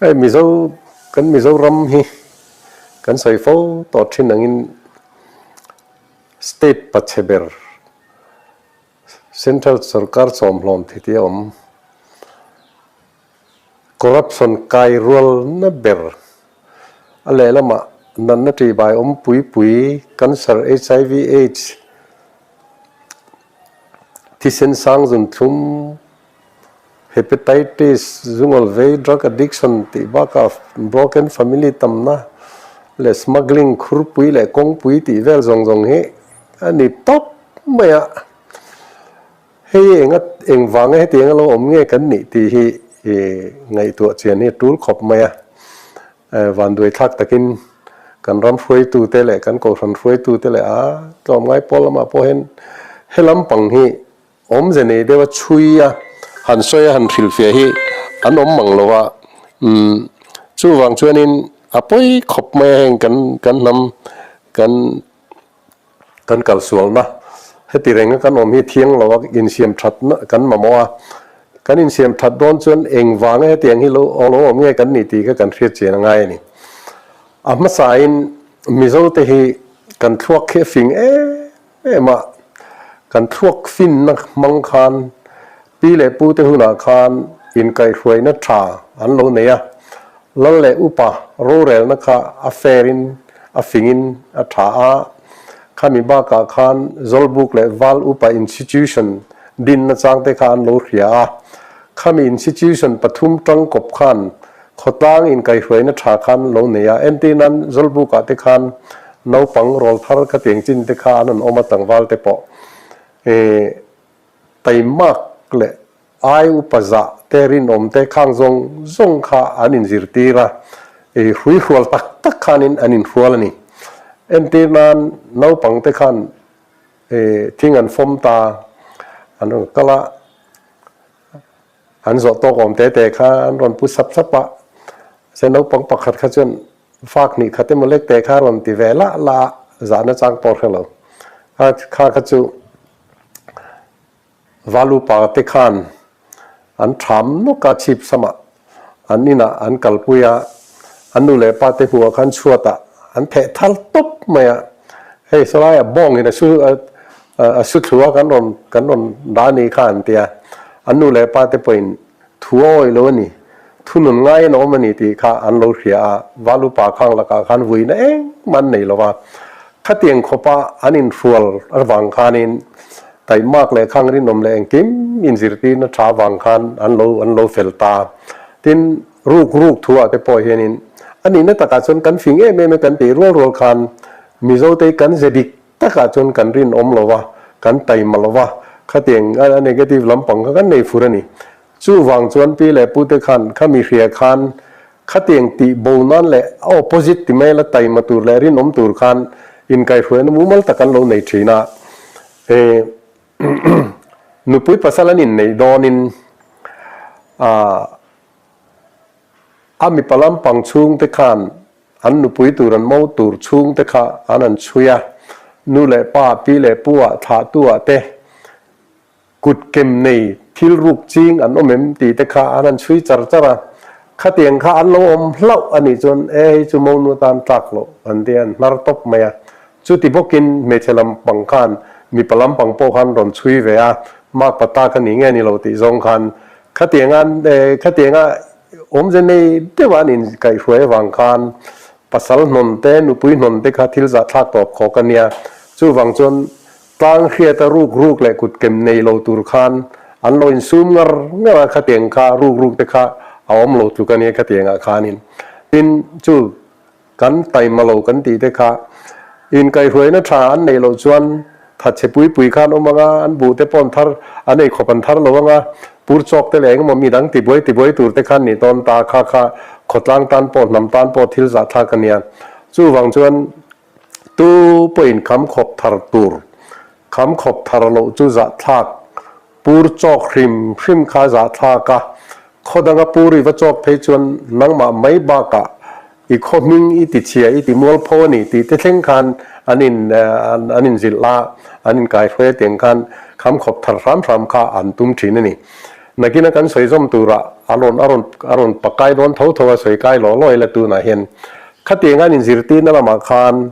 Hei Mizo kan Mizoram hi kan sawi fo tawh thin angin state pachhe ber central sorkar chawmhlawm thei tih a awm. Corruption kai rualna ber a lehlamah natna ṭihbai awm pui pui cancer, HIV, aids, thisen sang zunthlum, Hepatitis, zungawl vei, drug addiction tih bakah broken family tamna leh smuggling khurpui leh kawngpui tih vel zawng zawng hi a ni tawp mai a. Hei enga engvanga hetiang a lo awm nge kan nih tih hi ngaihtuah chian hi a tul khawp mai a. Vanduai thlak takin kan ram hruaitute leh kan kohhran hruaitute leh a tlawmngai pawl lamah pawh hian helam pang hi Awmze nei deuha chhui a, han sawi a han hrilhfiah hi an awm mang lo a, umm chuvang chuanin a pawi khawp mai a heng kan kan hnam kan kan kalsualna heti renga kan awm hi thiang lo a insiam thatna kan mamawh a, kan insiam that dawn chuan engvanga hetiang hi lo lo awm nge kan nih tih kha kan hriat chian a ngai a ni. A hmasain Mizote hi kan thluak khi a fing em Em a, kan thluak finna hmang khan pi leh pute hunah khan inkaihhruaina tha an lo nei a, lal leh upa rorelna kha a fair-in a fingin a tha a, khami bakah khan Zawlbuk leh Val Upa Institution dinna changte kha an lo hria a, khami institution pathum tangkawp khan Khawtlang inkaihhruaina tha khan lo nei a, entir nan Zawlbukah te khan naupang rawl thar kha tiang chin te kha an rawn awm a tlangval te pawh eh taimak leh ai upa zah te rinawm te khang zawng zawng kha an inzirtir a, eh hrui hrual tak tak khanin an inhrual a ni. Entir nan naupang te khan eh thing an fawm ta an rawn kal a. An zawh tawk awm te te kha an rawn pu sap sap a, se naupang pakhat kha chuan fak hnih khat emaw lek te kha a rawn ti ve lah lah a, zahna chang pawh hre lo. A kha kha chu Valupa te khan an tham nawk a chhip samah an inah an kalpui a, an nu leh pa te hmuhah khan chhuatah an theh thal tawp mai a, hei sawlaiah bawngin a su A su thlu a kan rawn kan rawn dah a nih kha an ti a, an nu leh pa te pawhin thu a awih lo a ni, thu nun ngaiin a awm a ni tih kha an lo hria a, Val upa khang lakah khan vuina engmah an nei lo va, khatiang khawpa an inhrual avang khanin taihmak leh khang rinawm leh engkim inzirtirna tha avang khan an lo an lo fel ta. Tin, ruk ruk thu ah te pawh hianin a nihna takah chuan kan fing em em e kan tih rual rual khan Mizote kan ze dik Takah chuan kan rinawm lo va, kan taima lo va, khatiang a negative lampang kha kan nei fur a ni. Chuvang chuan pi leh pute khan kha mi hria khan khatiang tih bo nan leh a opposite ti mai la taima tur leh rinawm tur khan inkaihhruaina mumal tak an lo nei thin a. E nupui pasal an inneih dawnin a a mipa lampang chhungte khan An nupui tur an mo tur chhung te kha an an chhui a, nu leh pa, pi leh pu ah, thlah tu ah te kut kem nei thil ruk ching an awm em tih te kha an han chhui char char a, khatiang kha an lo awm hlauh a nih chuan e hei chu mo nu atan tlak loh an ti a, an hnar tawp mai a. Chuti bawkin hmeichhe lampang khan mipa lampang pawh khan rawn chhui ve a, makpa ta ka ni nge ni lo tih zawng khan khatiang a khatiang a Awmze nei deuh an inkaihhruai avang khan pasal hnawn te, nupui hnawn te kha thil zahthlak tawp khawk a nia. Chuvang chuan tlang hriata ruk ruk leh kut kem nei lo tur khan an lo insum ngar ngar a, khatiang kha ruk ruk te kha a awm lo tluk a nia khatiangah khanin. Tin, chu Kan taima lo kan tih te kha inkaihhruaina tha an neih loh chuan thatchhe pui pui khan awm anga an buh te pawh an thar an ei khawp an thar lo anga pur chawk te leh engemaw mi dang tibuai tibuai tur te khan nih tawn ta kha kha khawtlang tan pawh hnam tan pawh thil zahthlak a nia. Chuvang chuan tu pawhin kham khawp thar tur kham khawp thar loh chu zahthlak pur chawk hrim hrim kha zahthlak a Khaw danga pur i va chawk phei chuan nangmah mai bakah i khaw hming i ti chhia i ti mual pho a ni tih te thleng khan an in an inzilh a, an inkaihruai a tiang khan kham khawp thar hram hram kha an tum thin a ni. Nakina kan sawi zawm turah a rawn a rawn a rawn pakai dawn tho tho a sawi kai lawh lawh ila tunah hian khatiang an inzirtirna lamah khan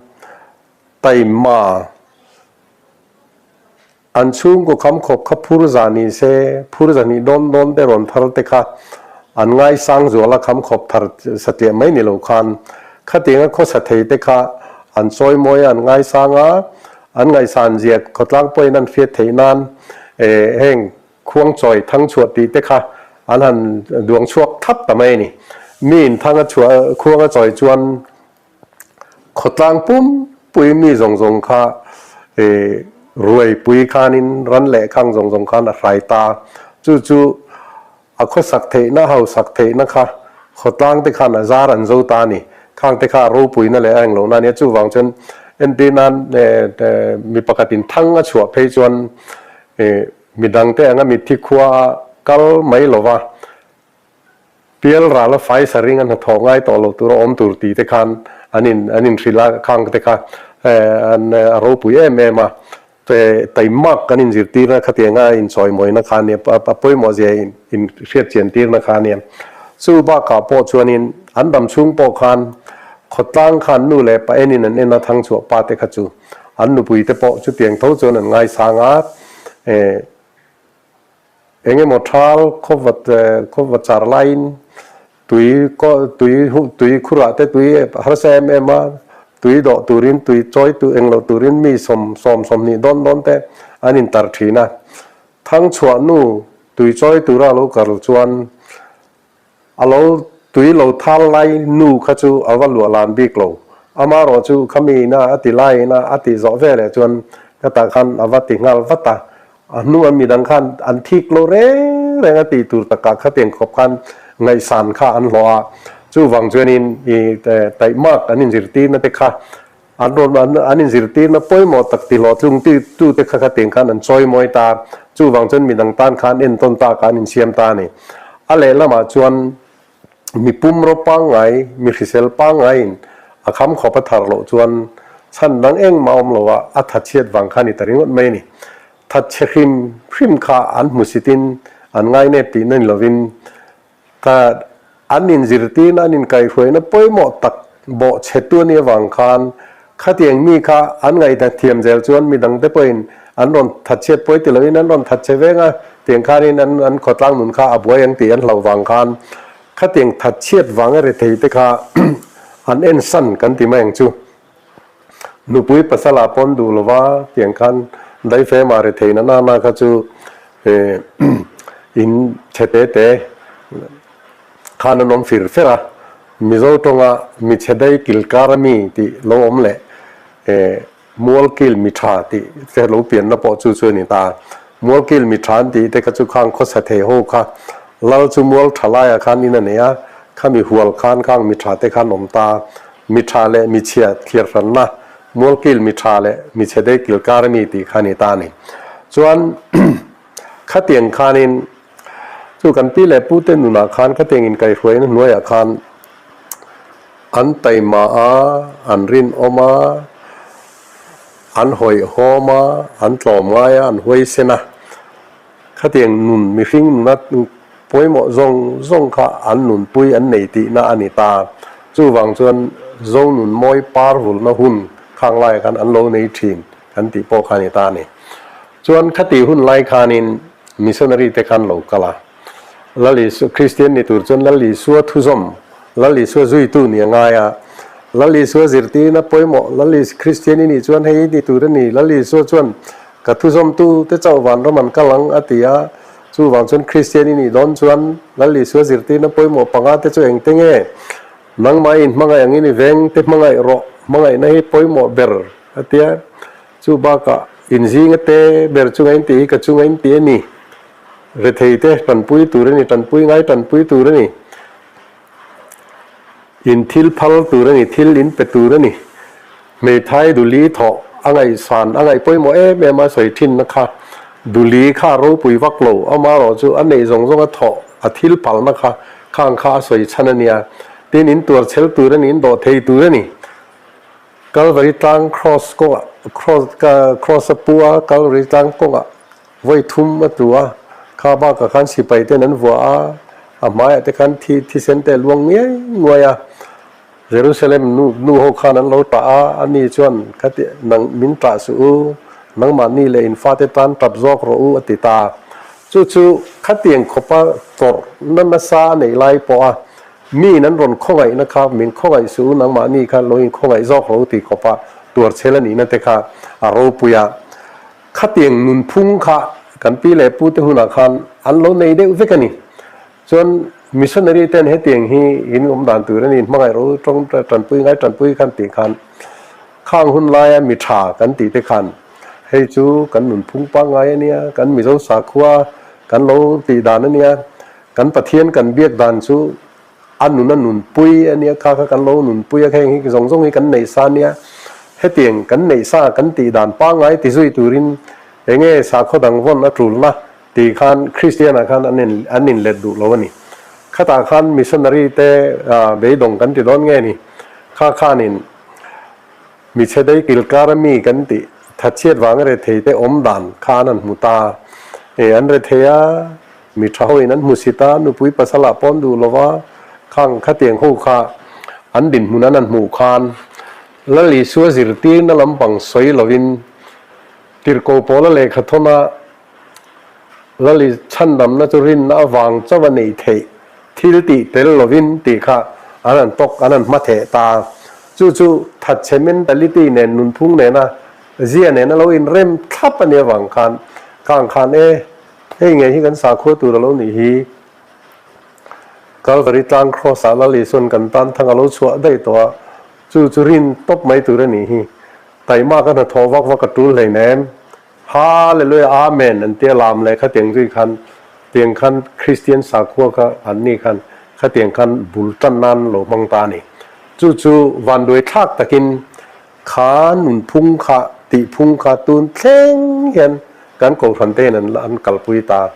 taima An chhungkaw kham khawp kha phur za ni se, phur za hnih dawn dawn te rawn thar te kha an ngaisang zual a kham khawp thar satliah mai ni lo khan khatianga khawsa thei te kha an chawi mawi a an ngaisang a, an ngaihsan zia khawtlang pawhin an hriat theih nan heng khuangchawi thang chhuah tih te kha an han duang chhuak thlap ta mai a ni. Mi in thang a chhuah khuang a chawi chuan Khawtlang pumpui mi zawng zawng kha ruaipui khanin ran leh khang zawng zawng khan a hrai ta. Chu chu a khawsak theihna, hausak theihna kha khawtlang te khan a zar an zo ta a ni. Khang te kha a ropuina leh a englohna a nia. Chuvang chuan entir nan mi pakhatin thang a chhuah phei chuan midangte anga mitthi khua a kal mai lova, Pial ral a fai sa ring a hnathawh ngai tawh lo tur a awm tur tih te khan an in an inhrilh a, khang te kha an a ropui em em a, taimak kan inzirtirna khatianga inchawimawina kha ania a pawimawh zia in hriat chian tirna kha ania. Chu bakah pawh chuanin an dam chhung pawh khan khawtlang khan nu leh pa enin an en a thangchhuah pa te kha chu an nupui te pawh chutiang tho chuan an ngaisang a, Eng emaw thal khawvat khawvat char laiin tui tui tui khurah te tui harsa em em a, tui dawh turin tui chawi tu englo turin mi sawm sawm sawmhnih dawn dawn te an intar thin a. Thangchhuah nu tui chawi tura lo kal chuan A lo tui lo thal lai nu kha chu a va luah lan bik lo. Amarawh chu khami ina a ti lai ina a tih zawh ve leh chuan ka tah khan a va ti nghal vat a. A hnuah midang khan an thik lo reng reng a tih tur takah khatiang khawp khan ngaihsan kha an hlawh a. Chuvang chuanin i taihmak an inzirtirna te kha An rawn an an inzirtirna pawimawh tak ti hlawhtlung ti tute kha khatin khan an chawi mawi ta, chuvang chuan midang tan khan entawn ta kha an insiam ta a ni. A lehlamah chuan mi pumraw pangngai, mi hrisel pangngaiin a kham khawp a thar loh chuan chhan dang engmah awm lo a, a thatchhiat vang kha a ni ta ringawt mai a ni. Thatchhe hrim hrim kha an hmusitin an ngainep tihna ni lovin Ka an inzirtirna, an inkaihhruaina pawimawh tak bawhchhetu a nih avang khan khatiang mi kha an ngaihna thiam zel chuan midangte pawhin an rawn thatchhiat pawi ti loin an rawn thatchhe veng a, tiang khanin an an khawtlang nun kha a buai ang tih an hlauh vang khan khatiang thatchhiat vanga rethei te kha an ensan kan ti mai ang chu. Nupui pasal ah pawn duh lova tiang khan daifem ah rethei na nana kha chu in chhe te te khan an awm fir fer a, Mizo tawnga mi chhe dai kil kar ami tih lo awm leh Mualkil mi tha tih te lo pianna pawh chu chu a ni ta. Mualkil mi tha an tih te kha chu khang khawsa thei ho kha Lal chu mual tha laiah khan in a nei a, khami hual khan khang mi tha te khan awm ta. Mi tha leh mi chhia thlir hranna, mualkil mi tha leh mi chhe dei kil kar a mi tih kha a ni ta a ni. Chuan khatiang khanin chu kan pi leh pu te nunah khan khatiang inkaihhruaina hnuaiah khan an taima a, an rinawm a, an hawihhawm a, an tlawm ngai a, an huaisen a. Khatiang nun mihring nuna pawimawh zawng zawng kha an nunpui an nei tihna a ni ta. Chuvang chuan Zonun mawi par vulna hun khang laiah khan an lo nei thin kan tih pawh kha a ni ta a ni. Chuan khati hun lai khanin missionary te khan lo kal a. Lal Isua, Kristian ni tur chuan Lal Isua thuzawm, Lal Isua zuitu ni a ngai a. Lal Isua zirtirna pawimawh, Lal Is, Kristian i nih chuan hei i ni tur a ni, Lal Isua chuan ka thuzawmtu te chauh vanram an kal ang a ti a. Chuvang chuan Kristian i nih dawn chuan Lal Isua zirtirna pawimawh panga te chu engte nge? Nangmah i inhmangaih angin i veng te hmangaih rawh, hmangaihna hi pawimawh ber a ti a. Chu bakah inzinga te ber chunga intih hi ka chunga intih a ni. Rethei te tanpui tur a ni, tanpui ngai tanpui tur a ni, in thil phal tur a ni, thil in pe tur a ni. Hmeithai duli thawh a ngaihsan, a ngaih pawimawh em em a sawi thinna kha duli kha a ropui vak lo, amaherawh chu a neih zawng zawng a thawh, a thil phalna kha khang kha a sawi chhan a nia. Tin, in tuar chhel tur a ni, in dawh thei tur a ni. Kalvari tlang cross kawngah, cross, cross a pu a, Kalvari tlang kawngah, Vawi thum a tu a, Kha bakah khan sipai ten an vuah a, a hmaiah te khan thi thisen te a luang ngiai nguai a. Jerusalem nu nu ho khan an lo tah a, ani chuan khati nang min tah suh u, nangmahni leh in fate tan tap zawk rawh u a ti ta. Chu chu khatiang khawpa tawrh na nasa a neih lai pawh a miin an rawn khawngaihna kha min khawngaih suh u, nangmahni kha lo in khawngaih zawk rawh u tih khawpa tuarchhel a nihna te kha a ropui a. Khatiang nunphung kha kan pi leh pu te hunah khan an lo nei deuh vek a ni. Chuan missionary ten hetiang hi in awm dan tur a ni, hmangaih ro tawng tanpui ngai tanpui khan tih khan khang hun laia mi tha kan tih te khan hei chu kan nunphung pangngai a nia, kan Mizo sakhua kan lo tih dan a nia, kan Pathian kan biak dan chu a nun a nunpui a nia, kha kha kan lo nunpui a, heng hi zawng zawng hi kan neih sa a nia, hetiang kan neih sa kan tih dan pangngai ti zui turin enge sakhaw dang vawn a tulna Ti khan Kristianah khan an in an inlet duh lo a ni. Khatah khan missionary te beidawng kan ti dawn nge ni? Kha khanin michhe dei kilkar a mi kan tih thatchhiat vanga rethei te awm dan kha an han hmu ta. E an rethei a, mi tha hoin an hmu sit a, nupui pasalah pawn duh lo va, khang khatiang ho kha an dinhmun an han hmuh khan Lal Isua zirtirna lampang sawi lovin Tirhkoh pawla lehkha thawna Lali chhandamna chu rinna avang chauh a neih theih thil tih tel lovin tih kha an han tawk, an han hmatheh ta. Chu chu thatchhe mentality nen nunphung nena zia nena lo inrem thlap a nih avang khan khang khan e, hei ngei hi kan sakhua tur a lo nih hi. Kalvari tlang Kraws ah Lal Isuan kan tan thang a lo chhuah daih tawh a, chu chu rin tawp mai tur a nih hi. Taima ka hnathawh vak vak a tul hleinem. Hallelujah Amen an tia lam leh khatiang zui khan tiang khan Kristian sakhua kha an ni khan khatiang khan bul tan nan lo hmang ta a ni. Chu chu vanduai thlak takin kha nunphung kha tihphung kha tun thleng hian kan kohhran te hian an an kalpui ta.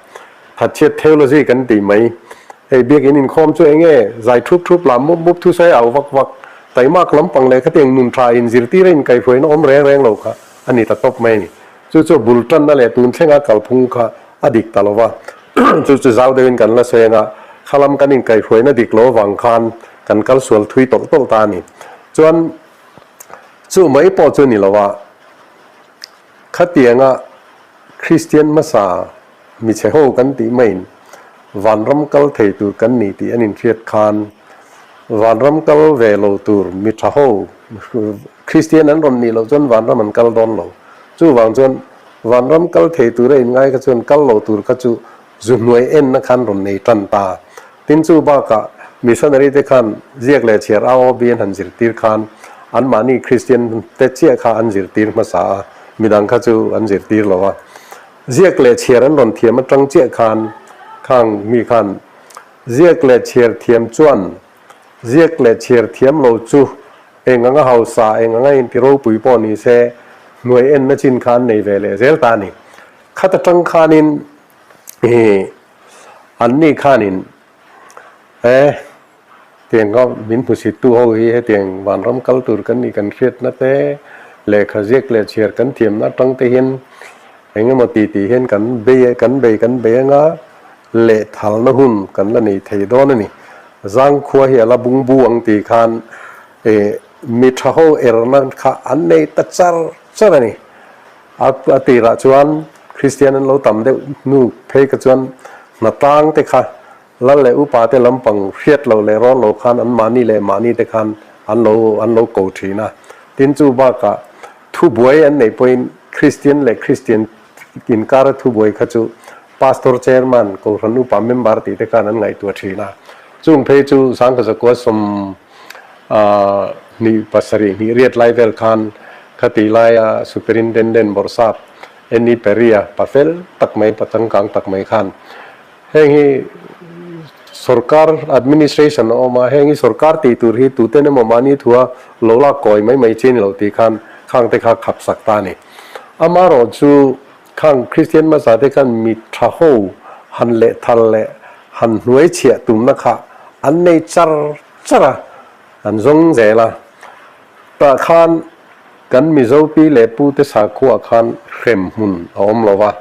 Thatchhiat theology kan tih mai. Hei biakin inkhawm chu eng nge zai thup thup lam mup mup thusawi au vak vak taimak lampang leh khatiang nun tha inzirtir a inkaihhruaina awm reng reng lo kha a ni ta tawp mai a ni. Chu chu bul tanna leh tun thlenga kalphung kha a dik ta lo va. Chu chu zau deuhin kan la sawi anga khalam kan inkaihhruaina dik lo avang khan kan kal sual thui tawlh tawlh ta a ni. Chuan chu mai pawh chu ni lo a, khatianga Kristian hmasa michhe ho kan tih maiin vanram kal thei tur kan ni tih an inhriat khan vanram kal ve lo tur mi tha ho Kristian an rawn nih loh chuan vanram an kal dawn lo. Chuvang chuan vanram kal thei tura inngai kha chuan kal lo tur kha chu zu hnuai enna khan rawn nei tan ta. Tin chu bakah missionary te khan ziak leh chhiar AOB an han zirtir khan anmahni Kristian te chiah kha an zirtir hmasa a, midang kha chu an zirtir lo a. Ziak leh chhiar an rawn thiam atang chiah khan khang mi khan ziak leh chhiar thiam chuan ziak leh chhiar thiam lo chu eng anga hausa eng anga inti ropui pawh ni se hnuai enna chin kha an nei ve leh zel ta a ni. Khat atang khanin ih anni khanin e tiang kha min hmusit tu ho hi hetiang vanram kal tur kan nih kan hriatna te lehkha ziak leh chhiar kan thiamna atang te hian eng emaw ti tih hian kan bei kan bei kan bei anga lehthalna hun kan la nei thei dawn a ni. Zangkhua hi a la bungbu ang tih khan ih mi tha ho erna kha an nei ta char char a ni. A a tirah chuan Kristian an lo tam deuh hnu phei kha chuan hnatlang te kha Lal leh upa te lampang hriat loh leh rawn lo khan an mahni leh mahni te khan an lo an lo ko thin a. Tin chu bakah thubuai an neih pawhin Kristian leh Kristian inkara thubuai kha chu Pastor Chairman, Kohhran upa member tih te khan an ngaihtuah thin a. Chung phei chu Sangkhazakua sawm hnih pasarih hnih riat lai vel khan khatih laia Superintendent Bawrhsap Annie Perry-a pa fel tak mai, pa changkang tak mai khan Heng hi sorkar administration a awm a, heng hi sorkar tih tur hi tuten emaw mahni thua lo lak kawi mai mai chi a ni lo tih khan khang te kha khap sak ta a ni. Amaherawh chu khang Kristian hmasa te khan mi tha ho han leh thal leh han hnuai chhiah tumna kha an nei char char a, an zawng zel a. Tah khan kan Mizo pi leh pu te sakhua khan hrem hmun a awm lo va,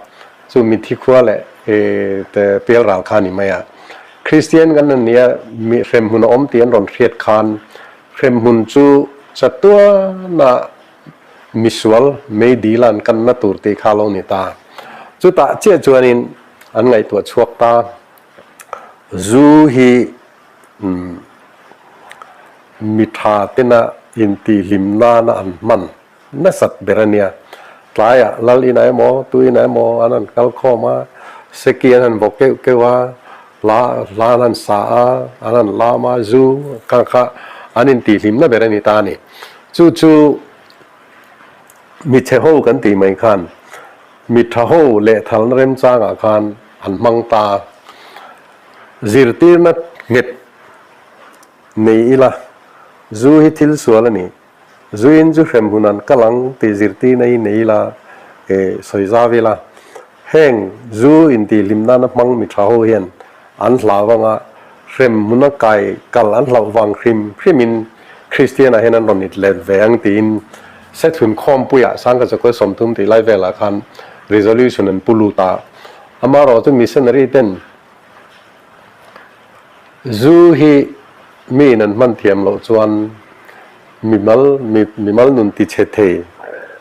chu mithi khua leh. Te pialral kha a ni mai a. Kristian kan rawn nia, mi hremhmun a awm tih an rawn hriat khan hremhmun chu chatuana misual meidil a an kanna tur tih kha a lo ni ta. Chutah chiah chuanin an ngaihtuah chhuak ta. Zu hi mi tha tena intihhlim nana an hman Nasat ber a nia. Tlaiah lal inah emaw, tu inah emaw an han kal khawm a, seki an han vaw keuh keuh a, hla hla an han sa a, an han lam a, zu kha kha an intihhlimna ber a ni ta a ni. Chu chu mi chhe ho kan tih mai khan mi tha ho lehthalna remchangah khan an hmang ta. Zirtirna nghet nei ila, zu hi thil sual a ni. Zuin chu hrem hun an kal ang tih zirtirna hi nei ila, eh, sawi zau ila. Heng zu intihhlim nana hmang mi tha ho hian an hlau anga hrem hmuna kai kal an hlauh vang hrim hrimin Kristianah hian an rawn it let ve ang tiin Sethlun khawmpuiah Sangha Chakua 30 tih lai velah khan resolution an pu lut a. Amaherawhchu missionary ten Zu hi miin an hman thiam loh chuan mimal mimal nun ti chhe thei,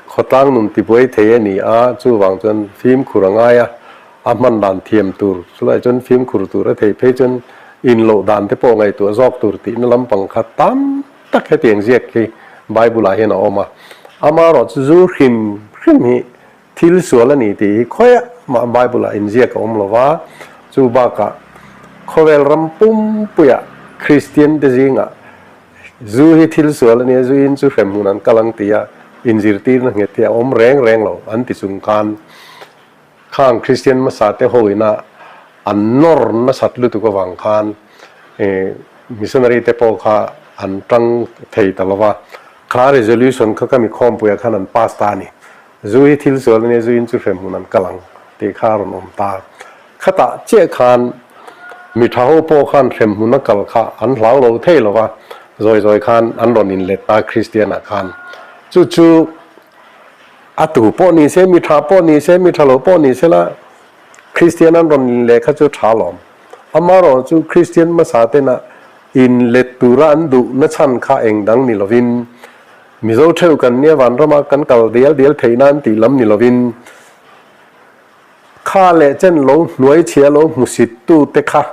khawtlang nun ti buai thei a ni a, chuvang chuan fimkhur a ngai a, a hman dan thiam tur, chulaiah chuan fimkhur tur a theih phei chuan inloh dan te pawh ngaihtuah zawk tur tihna lampang kha tam tak hetiang ziak hi Bible ah hian a awm a. Amaherawhchu zu hrim hrim hi Thil sual a ni tih hi khawiah mah Bible-ah inziak a awm lo va, chu bakah khawvel ram pumpuiah Kristiante zingah zu hi thil sual a nia, zuin chu hremhmun an kal ang tia inzirtirna nghet hi a awm reng reng lo an ti chung khan khang Kristian hmasate hoina an nawr nasat lutuk avang khan missionary te pawh kha an tang thei ta lo va, kha resolution kha ka mi khawmpuiah khan an pass ta a ni. Zu hi thil sual a nia, zuin chu hrem hmun an kal ang tih kha a rawn awm ta. Khatah chiah khan mi tha ho pawh khan hrem hmun a kal kha an hlau lo thei lo va, zawi zawi khan an rawn inlet ta Kristian ah khan. Chu chu a tu pawh ni se, mi tha pawh ni se, mi tha lo pawh ni se la, Kristian an rawn inleh kha chu tha lawm. Amaherawh chu Kristian hmasa tena inlet tura an duh nachhan kha eng dang ni lovin, Mizo theuh kan nia vanrama kan kal dial dial theih nan tih lam ni lovin kha leh chen lo hnuai chhia lo hmusit tu te kha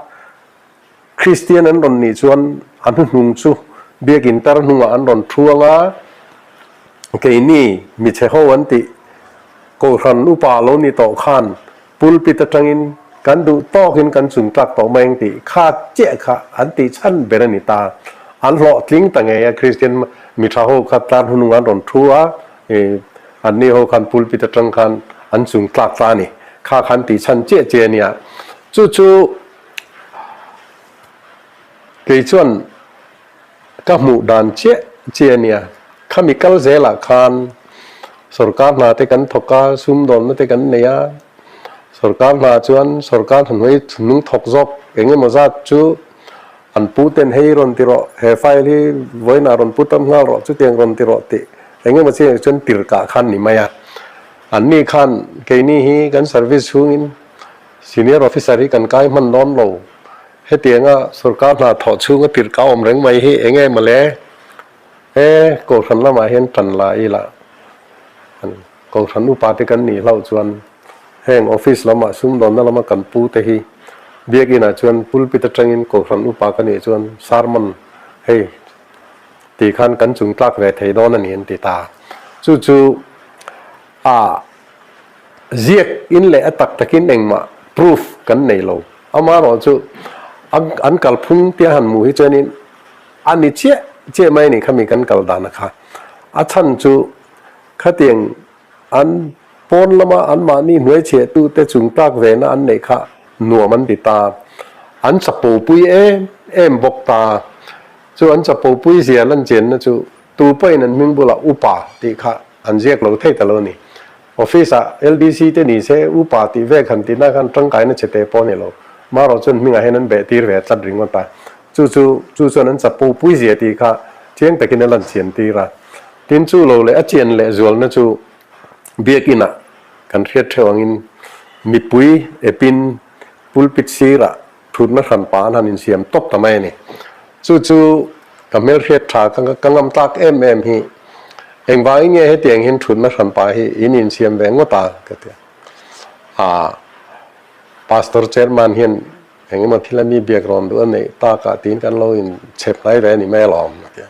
Kristian an rawn nih chuan a hnuhnung chu biakin tar hnungah an rawn thu anga keini michhe ho an tih Kohhran upa lo ni tawh khan Pulpit atangin kan duh tawkin kan chung tlak tawh mai ang tih kha chiah kha an tih chhan ber a ni ta. An hlawhtling ta ngei a, Kristian mi tha ho kha tlar hnunung an rawn thu a, anni ho khan pulpit atang khan an chung tlak ta a ni. Kha kha an tih chhan chiah chiah a nia. Chu chu kei chuan Ka hmuh dan chiah chiah a nia. Khami kal zelah khan sorkar hna te kan thawk a, sumdawnna te kan nei a. Sorkar hna chuan sorkar hnuai hnung thawk zawk eng emaw zat chu an pu ten hei rawn ti rawh, he file hi vawiinah rawn put up nghal rawh, chutiang rawn ti rawh tih eng emaw chiang chuan tirhkah khan ni mai a. Anni khan keini hi kan service chhungin senior officer hi kan kai hman dawn lo. Hetianga sorkar hna thawh chhunga tirhka awm reng mai hi eng nge mawle? E, Kohhran lamah hian tan la ila, Kohhran upa te kan nih hlauh chuan heng office lamah sumdawnna lama kan pu te hi Biakin ah chuan pulpit atangin Kohhran upa ka nih chuan sermon hei ti khan kan chung tlak ve thei dawn a ni an ti ta. Chu chu a Ziak in leh a tak takin engmah proof kan nei lo. Amaherawh chu an kalphung tia han hmuh hi chuanin a ni chiah chiah mai a ni khami kan kal dan a kha. A chhan chu khatiang an pawn lama anmahni hnuaichhiah tute chung tlak vena an neih kha nuam an ti ta. An chapopui em em bawk ta. Chu an chapopui zia lan chenna chu tu pawhin an hming bulah upa tih kha An ziak lo thei ta lo a ni. Office ah LDC te ni se upa tih vek han tihna khan tangkaina che te pawh a ni lo. Marawh chuan hmingah hian an beh tir ve tlat ringawt a. Chu chu chu chuan an chapo pui zia tih kha chiang takin a lan chian tir a. Tin chu lo leh a chian leh zualna chu Biakin ah kan hriat theuh angin mipui epin. Pulpit sirah thutna hranpa an han insiam tawp ta mai a ni. Chu chu ka hmelhriat tha ka ngam tlak em em hi. Engvangin nge hetiang hian thutna hranpa hi in insiam ve ngawt a? ka ti a. Aa, Pastor Chairman hian eng emaw thil a mi biak rawn duh a neih takah tiin kan lo inchhep hnai ve a ni mai alawm, a ti a.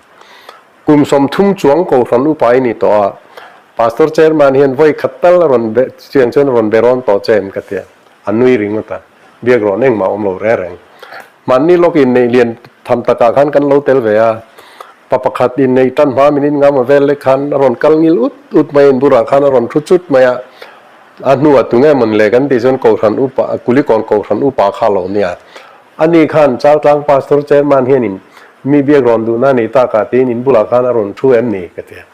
Kum 30 chuang Kohhran upa i ni tawh a, Pastor Chairman hian vawi khat tal a rawn be chiang chuan a rawn be rawn tawh che em ka ti a, a nui ringawt a, biak rawn engmah awm lo reng reng. Hmanni lawk inneih lian tham takah khan kan lo tel ve a, pa pakhat inneih tan hma min inngam a vel lek khan a rawn kal ngil ut ut mai a, inburah khan a rawn thu chut mai a, a hnuah tunge mawn le kan tih chuan Kohhran upa, Kulikawn Kohhran upa kha a lo nia. Ani khan Chaltlang Pastor Chairman hianin mi biak rawn duhna a nih takah tiin in bulah khan a rawn thu em ni? ka ti a,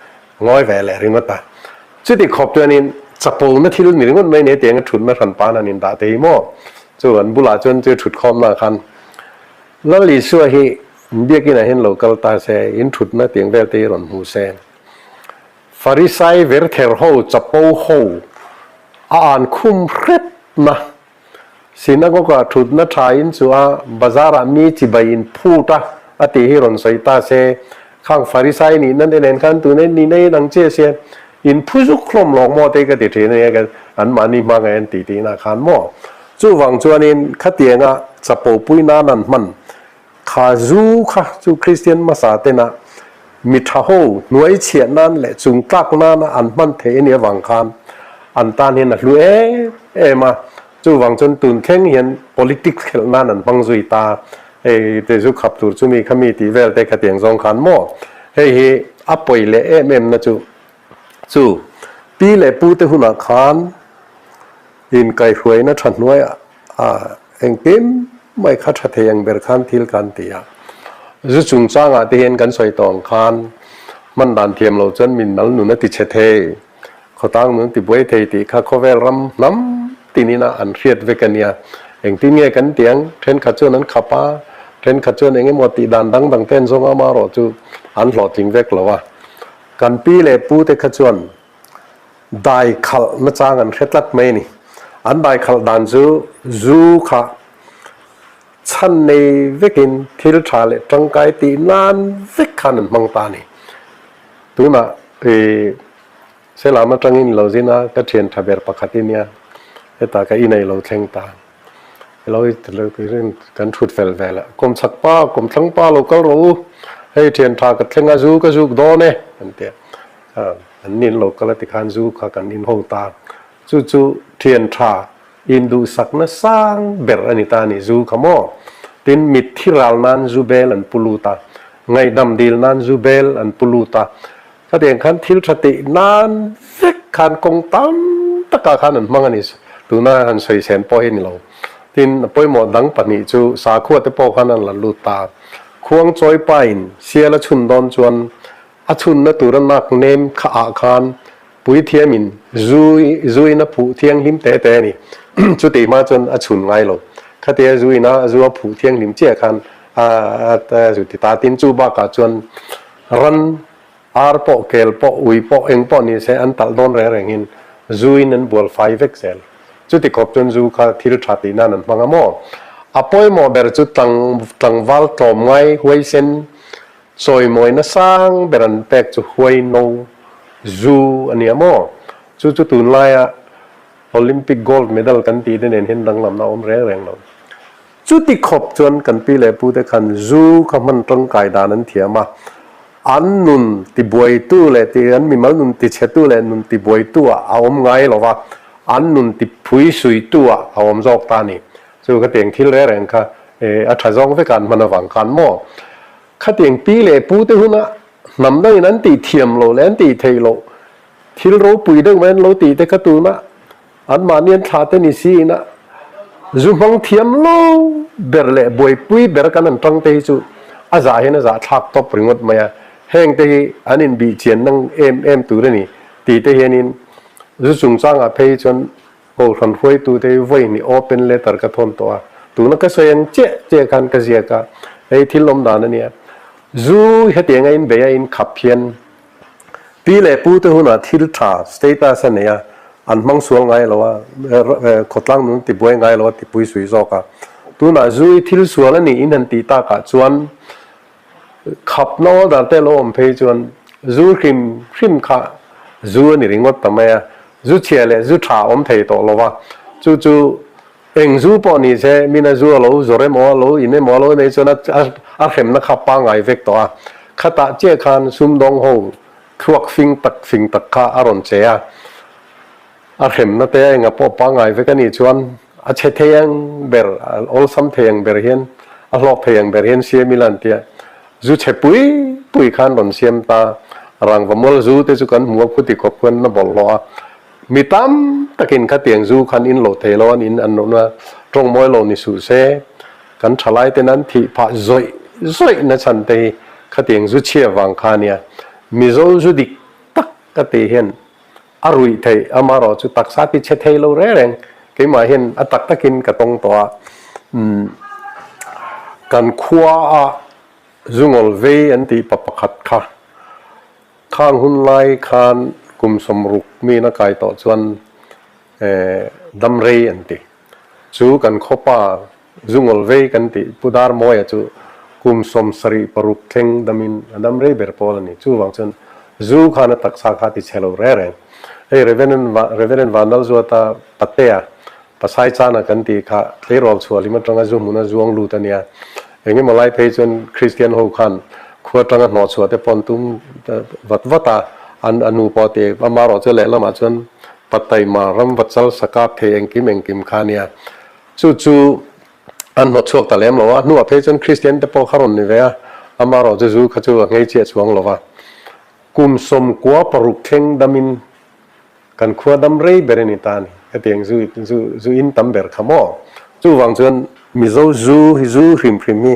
ngawi ve leh ringawt a. Chuti khawp chuanin chapona thil ni ringawt mai nei tiang a thutna hran pan han indah thei maw? Chu an bulah chuan chu thutkhawmna khan Lal Isua hi biakinah hian lo kal ta se, in thutna tiang vel te hi rawn hmu se. Farisai verther ho chapo ho a an khum hrepna Synagogue-ah thutna tha in chu a, bazar-ah mi chibai in phut a, a tih hi rawn sawi ta se. Khang Farisai nihna te nen khan tuna in nihna in ang chiah sia, in phu zuk hlawm lawk maw te ka ti thin a nia, anmahni hmangaih an tih tihna khan maw. Chuvang chuanin khatianga chapo pui nan an hman Kha zu kha chu Kristian hmasa tena mi tha ho hnuai chhiah nan leh chung tlak nana an hman theih a nih avang khan an tan hian a hlu em em a, chuvang chuan tun thleng hian politics khelh nan an hmang zui ta, hei te zu khap tur chu mi kha mi tih vel te khatiang zawng khan maw hei hi a pawi leh em em na chu chu pi leh pu te hunah khan inkaihhruaina tha hnuaiah A, engkim mai kha tha thei ang ber khan thil kan ti a. Zu chungchangah te hian kan sawi tawh ang khan hman dan thiam lo chuan min mal nun a ti chhe thei, khawtang nun a ti buai thei tih kha khawvel ram hnam tinin a an hriat vek a nia. Engtin nge kan ti ang? Thenkhat chuan an khap a, thenkhat chuan eng emaw tih dan dang dang te an zawng a, amaherawh chu an hlawhtling vek lo a. Kan pi leh pu te kha chuan Dai khalh nachang an hre tlat mai a ni. An dai khalh dan chu zu kha chhan nei vekin thil tha leh tangkai tih nan vek khan an hmang ta a ni. Tunah i Selam atangin lo zin a, ka thian tha ber pakhat i nia, hetah ka inei lo thleng ta. Lo kan thut fel vel a, kawmchhak pa, kawmthlang pa lo kal rawh u, hei thian tha ka thleng a, zu ka zuk dawn e, an ti a. An nin lo kal a ti khan zu kha kan inho ta. Chu chu thian tha induhsakna sang ber a ni ta a ni, zu kha maw? Tin, mitthi ral nan zu bel an pu lut a, ngaihdam dil nan zu bel an pu lut a. Khatiang khan thil tha tih nan vek khan kawng tam takah khan an hmang a ni. Tuna han sawi sen pawh hi a ni lo. Tin, a pawimawh dang pahnih chu sakhua te pawh khan an la lut ta. Khuang chawi pain sial a chhun dawn chuan A chhunna tura nak nem kha ah khan puithiamin zu zuin a phuh thianghlim te te a ni. Chutih hma chuan a chhun ngai lo. Khatia zuin a zu a phuh thianghlim chiah khan a a zu ti ta. Tin, chu bakah chuan ran, ar pawh, kel pawh, ui pawh, eng pawh ni se an talh dawn reng rengin zuin an bual fai vek zel. Chuti khawp chuan zu kha thil tha tih nan an hmang a maw? A pawimawh ber chu tlang tlangval tlawmngai huaisen Chawimawina sang ber an pek chu huai no zu a nia maw? Chu chu tunlaia Olympic gold medal kan tih te nen hian danglamna a awm reng reng lo. Chuti khawp chuan kan pi leh pu te khan zu kha hman tangkai dan an thiam a, an nun tibuaitu leh ti an mimal nun tichhetu leh nun tibuaitu ah a awm ngai lo va, an nun tiphui suitu ah a awm zawk ta a ni. Chu khatiang thil reng reng kha a tha zawng vek a an hman avang khan maw? Khatiang pi leh pu te huna hnam dangin an tih thiam loh leh an tih theih loh thil ropui deuh mai an lo tih te kha tuna anmahni an thlah te ni siin a zu hmang thiam lo ber leh buaipui ber kan han tang te hi chu a zah hian a zah thlak tawp ringawt mai a, heng te hi an inbih chian nang em em tur a ni tih te hianin zu chungchangah phei hi chuan Kohhran hruaitute hi vawi hnih open letter ka thawn tawh a, tuna ka sawi ang chiah chiah khan ka ziak a, hei thil awm dan a nia. Zu hetianga inbei a inkhap hian pi leh pu te hunah thil tha status a nei a, An hmang sual ngai lo a, khawtlang nun tibuai ngai lo a tipui sui zawk a. Tunah zu i thil sual a nih in han tih takah chuan khapna order te lo awm phei chuan zu hrim hrim kha zu a ni ringawt ta mai a, zu chhia leh zu tha awm thei tawh lo va, chu chu eng zu pawh ni se mina zu a lo zawr emaw a lo in emaw a lo nei chuan a hremna kha pangngai vek tawh a, khatah chiah khan sumdawng ho Thluak fing tak fing tak kha a rawn che a, a hremna te a enga pawh pangngai vek a nih chuan a chhe thei ang ber, a awlsam thei ang ber hian, a hlawk thei ang ber hian siam ila an tia. Zu chhe pui pui khan rawn siam ta, rangva mual zu te chu kan hmu a, khuti khawp khuan a bawlhhlawh a. Mi tam takin khatiang zu khan in lo thei lo, an in an lohna tawng mawi lo ni suh se. Kan thalai ten an thih phah zawih zawih na chhan te hi khatiang zu chhia vang kha nia. Mizo zu dik tak ka tih hian a ruih theih amarawh chu taksa ti chhe thei lo reng reng keimah hian a tak takin ka tawng tawh a. Umm kan khua a zu ngawl vei an tih pa pakhat kha khang hun lai khan kum 60 mi na kai tawh chuan eh dam rei an ti. Chu kan khawpa zungawl vei kan tih Pu Darmawia chu kum 76 thleng damin a dam rei ber pawl a ni. Chuvang chuan zu khan a taksa kha a ti chhe lo reng reng. Hei Reverend Vanlalzuata Patea, Pasai Chana kan tih kha tleirawl chhuah hlim atanga zu hmuna zuang lut a nia. Engemaw lai phei chuan Kristian ho khan khua atanga hnawhchhuah te pawh an tum vat vat a, an a nu pawh a ti. Amaherawh chu lehlamah chuan Pataima ram va chal sakap thei engkim engkim kha ania. Chu chu an hnawt chhuak ta lem lo a, hnuah phei chuan Kristian te pawh kha rawn ni ve a, amaherawh chu zu kha chu a nghei chiah chuang lo va. Kum 96 thleng damin kan khua dam rei ber a ni ta a ni. Hetiang zu zu zu in tam ber kha maw? Chuvang chuan Mizo zu hi zu hrim hrim hi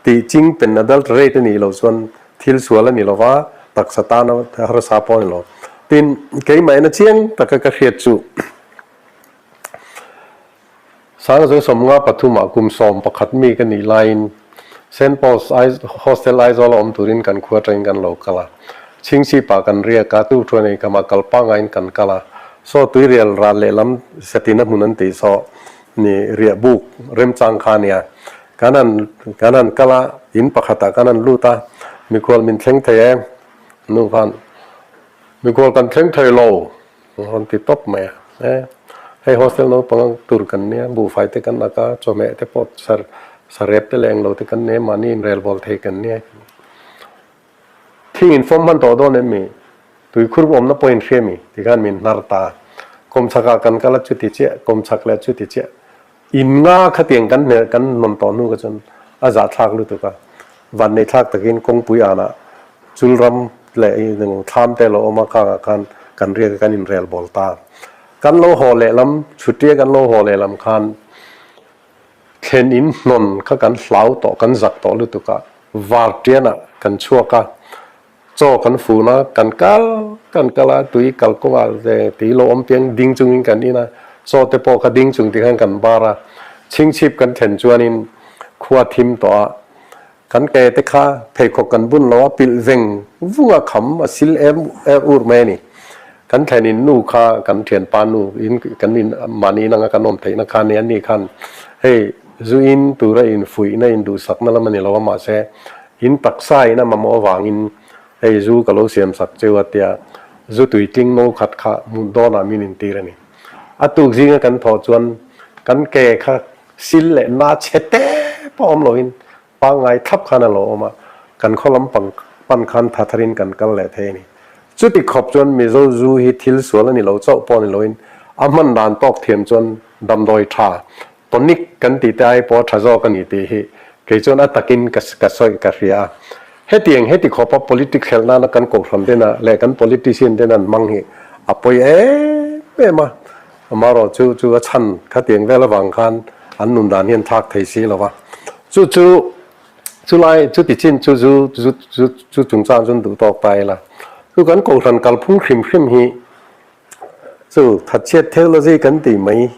tih ching pen adulterate a nih loh chuan Thil sual a ni lo va, taksa tana harsa pawh a ni lo. Tin, keimah ina chiang taka ka hriat chu Sangzawng 53 ah kum 11 mi ka nih laiin Saint Paul's Hostel Aizawl a awm turin kan khua atangin kan lo kal a. Chhingchhipah kan riak a, tukṭhuan ei kamah kal pangaiin kan kal a. Saw tuirial ral lehlam Satina hmun an tih saw ni riahbuk remchang kha a nia. Kan han kan han kal a, in pakhatah kan han lut a, mikhual min thleng thei e, nu khan mikhual kan thleng thei lo rawn ti tawp mai a, e hei hostel naupang tur kan nia, buhfai te kan ak a, chawhmeh te pawh sar sarep te leh englo te kan nei a, mahni inrelbawl thei kan nia. Thing in fawm hman tawh dawn em mi? Tuikhur awmna pawh in hria mi? Tikhan min hnar ta. Kawmchhakah kan kal a chuti chiah, kawmchhak leh chuti chiah. In nga khatiang kan hmel kan hnawn tawh hnu kha chuan a zahthlak lutuk a, vanneih thlak takin kawngpui anah chul ram leh thlam te lo awm a khangah khan kan riak a kan inrel bawl ta. Kan lo haw lehlam chhutia kan lo haw lehlam khan thlen in hnawn kha kan hlau tawh kan zak tawh lutuk a, vartianah kan chhuak a, Chaw kan fun a, kan kal kan kal a, tui kal kawngah ve tui lo awm piang ding chungin kan in a, chaw te pawh kha ding chung tikhan kan bar a, chhingchhip kan thlen chuanin khua thim tawh a, kan ke te kha pheikhawk kan bun lo a, pilh veng vung a kham a sil em er ur mai a ni. Kan thlen in nu kha kan thianpa nu in kan in mahni in anga kan awm theihna kha nia ni khan hei zu in tura in fuihna in duhsakna lam a ni lo a mahse In taksa in a mamawh avangin hei zu ka lo siam sak cheu a tia zu tuitling no khat kha hmuh dawnah min intir a ni. A tuk zinga kan thawh chuan kan ke kha sil leh na chhe te pawh awm loin pangngai thlap khan a lo awm a, kan khaw lam pang pan khan tha tharin kan kal leh thei a ni. Chuti khawp chuan Mizo zu hi thil sual a ni lo chauh pawh ni loin a hman dan tawk thiam chuan damdawi tha Tonic kan tih te ai pawh a tha zawk a ni tih hi kei chuan a takin ka ka sawi ka hria a. Hetiang heti khawpa politic hrelh nana kan kohhran tena leh kan politician tena an hmang hi a pawi em em a. Amaherawh chu chu a chhan khatiang vel avang khan an nun dan hian thlak thei si lo va. Chu chu chulai chuti chin chu zu zu zu chu chungchang chuan duh tawk ta ila. Chu kan kohhran kalphung hrim hrim hi Chu thatchhiat theology kan tih mai,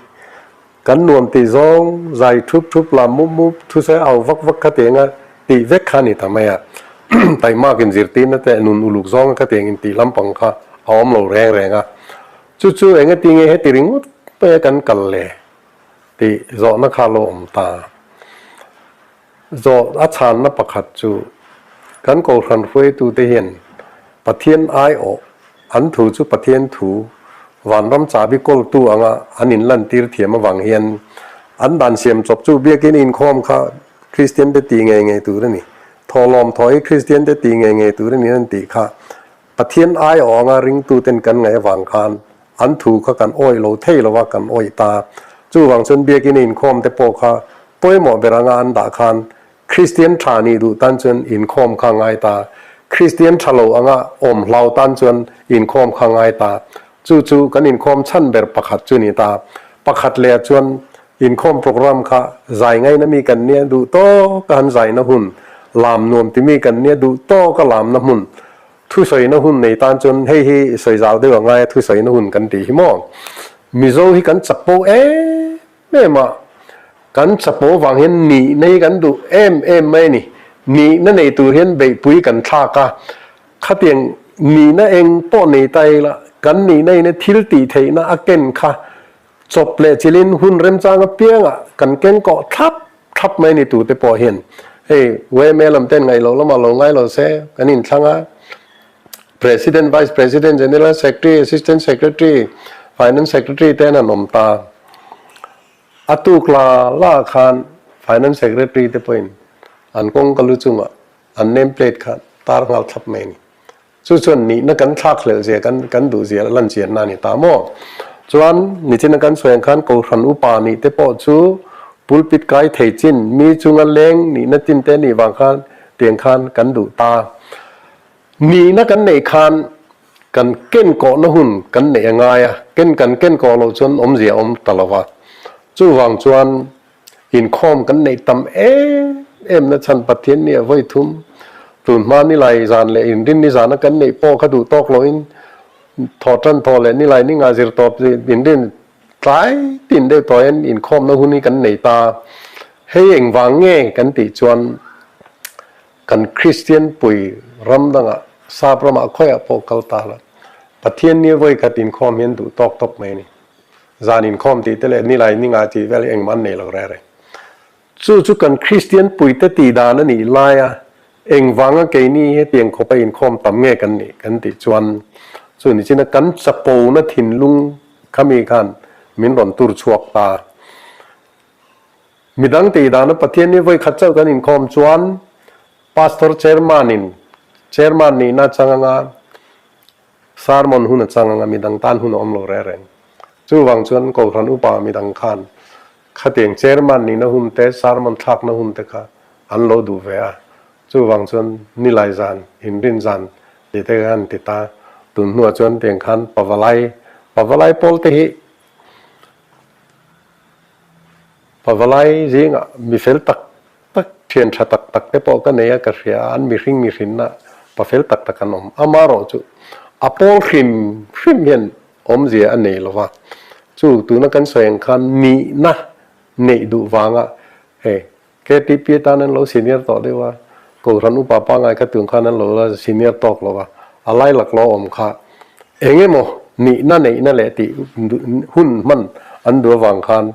kan nuam tih zawng zai thup thup lam mup mup thusawi au vak vak kha tianga tih vek kha a ni ta mai a. Taimak in zirtirna te nun uluk zawnga kha tiang in tih lampang kha a awm lo reng reng a. Chu chu engati nge heti ringawt mai a kan kal le tih zawhna kha a lo awm ta. Zawh a chhanna pakhat chu kan Kohhran hruaitute hian Pathian aiawh an thu chu Pathian thu vanram chahbi kawltu anga an inlantir thiam avang hian an dan siam chawp chu biakin inkhawm kha Kristian te tih ngei ngei tur a ni. Thawhlawm thawh hi Kristian te tih ngei ngei tur a ni an tih kha Pathian aiawh anga ringtuten kan ngaih avang khan an thu kha kan awih lo thei lo a, kan awih ta. Chuvang chuan biakin inkhawm te pawh kha pawimawh ber anga an dah khan Kristian tha nih duh tan chuan inkhawm kha ngai ta. Kristian tha lo anga awm hlau tan chuan inkhawm kha ngai ta. Chu chu kan inkhawm chhan ber pakhat chu ni ta. Pakhat leh ah chuan inkhawm program kha zai ngaina mi kan nia duh tawk a han zaina hun, lam nuam timi kan nia duh tawk a lamna hmun, thusawina hun nei tan chuan hei hi sawi zau deuh a ngai a thusawina hun kan tih hi maw. Mizo hi kan chapo em em a, kan chapo vang hian nihna hi kan duh em em mai a ni. Nihna nei tur hian beihpui kan thlak a, Khatiang nihna eng pawh nei ta ila, kan nihna ina thil tih theihna a ken kha chawp leh chilhin hun remchang apiangah kan keng kawh thlap thlap mai ni tute pawh hian hei yma lam ten ngaih loh lamah lo ngai lo se kan inthlang a, President, Vice President, General Secretary, Assistant Secretary, Finance Secretary te an han awm ta. A tuk la la khan Finance Secretary te pawhin an kawngka lu chungah An name plate kha tar nghal thlap mai a ni. Chu chuan nihna kan thlak hlelh zia kan kan duh zia lan chianna a ni ta maw? Chuan nichina kan sawi ang khan Kohhran upa nih te pawh chu pulpit kai thei chin mi chunga leng nihna tin te nih vang khan tiang khan kan duh ta. Nihna kan neih khan kan ken kawhna hun kan neih a ngai a, ken kan ken kawh loh chuan awmzia a awm ta lo va. Chuvang chuan Inkhawm kan neih tam em em na chhan Pathian nia vawi thum tun hma nilai zan leh inrin ni zana kan neih pawh kha duh tawk loin thawh tan thawh leh nilai ni ngah zir tawp inrin tlai tin deuh tawh hian inkhawmna hun hi kan nei ta. Hei engvang nge kan tih chuan kan Kristian pui ram dangah sap ramah khawiah pawh kal ta la Pathian nia vawi khat inkhawm hian duh tawk tawp mai a ni. Zan inkhawm tih te leh nilai ninga tih vel hi engmah an nei lo reh reng. Chu chu kan Kristian puite tih dan a nih laia engvanga keini hetiang khawpa inkhawm tam nge kan nih kan tih chuan chu ni china kan chapona thinlung khami khan min rawn tur chhuak ta. Midang tih dana Pathian ni vawi khat chauh kan inkhawm chuan Pastor Chairman in Chairman nihna chang anga Sermon hun a chang anga midang tan hun a awm lo reh reng. Chuvang chuan Kohhran upa midang khan khatiang chairman nihna hun te, sermon thlakna hun te kha an lo duh ve a. Chuvang chuan nilai zan, inrin zan tih te kha an ti ta. Tun hnuah chuan tiang khan pavalai, pavalai pawl te hi pavalai zingah mifel tak tak, thian tha tak tak te pawh ka nei a, ka hria a, an mihring mihrinna pa fel tak tak an awm. Amaherawhchu a pawl hrim hrim hian awmzia a nei lo va, chu tuna kan sawi ang khan nihna neih duh vanga hei KTP atan an lo senior tawh deuh a, Kohhran upa pangngai kha tun khan an lo la senior tawk lo va, a lai laklawh awm kha eng emaw nihna neihna leh tih hun hman an duh avang khan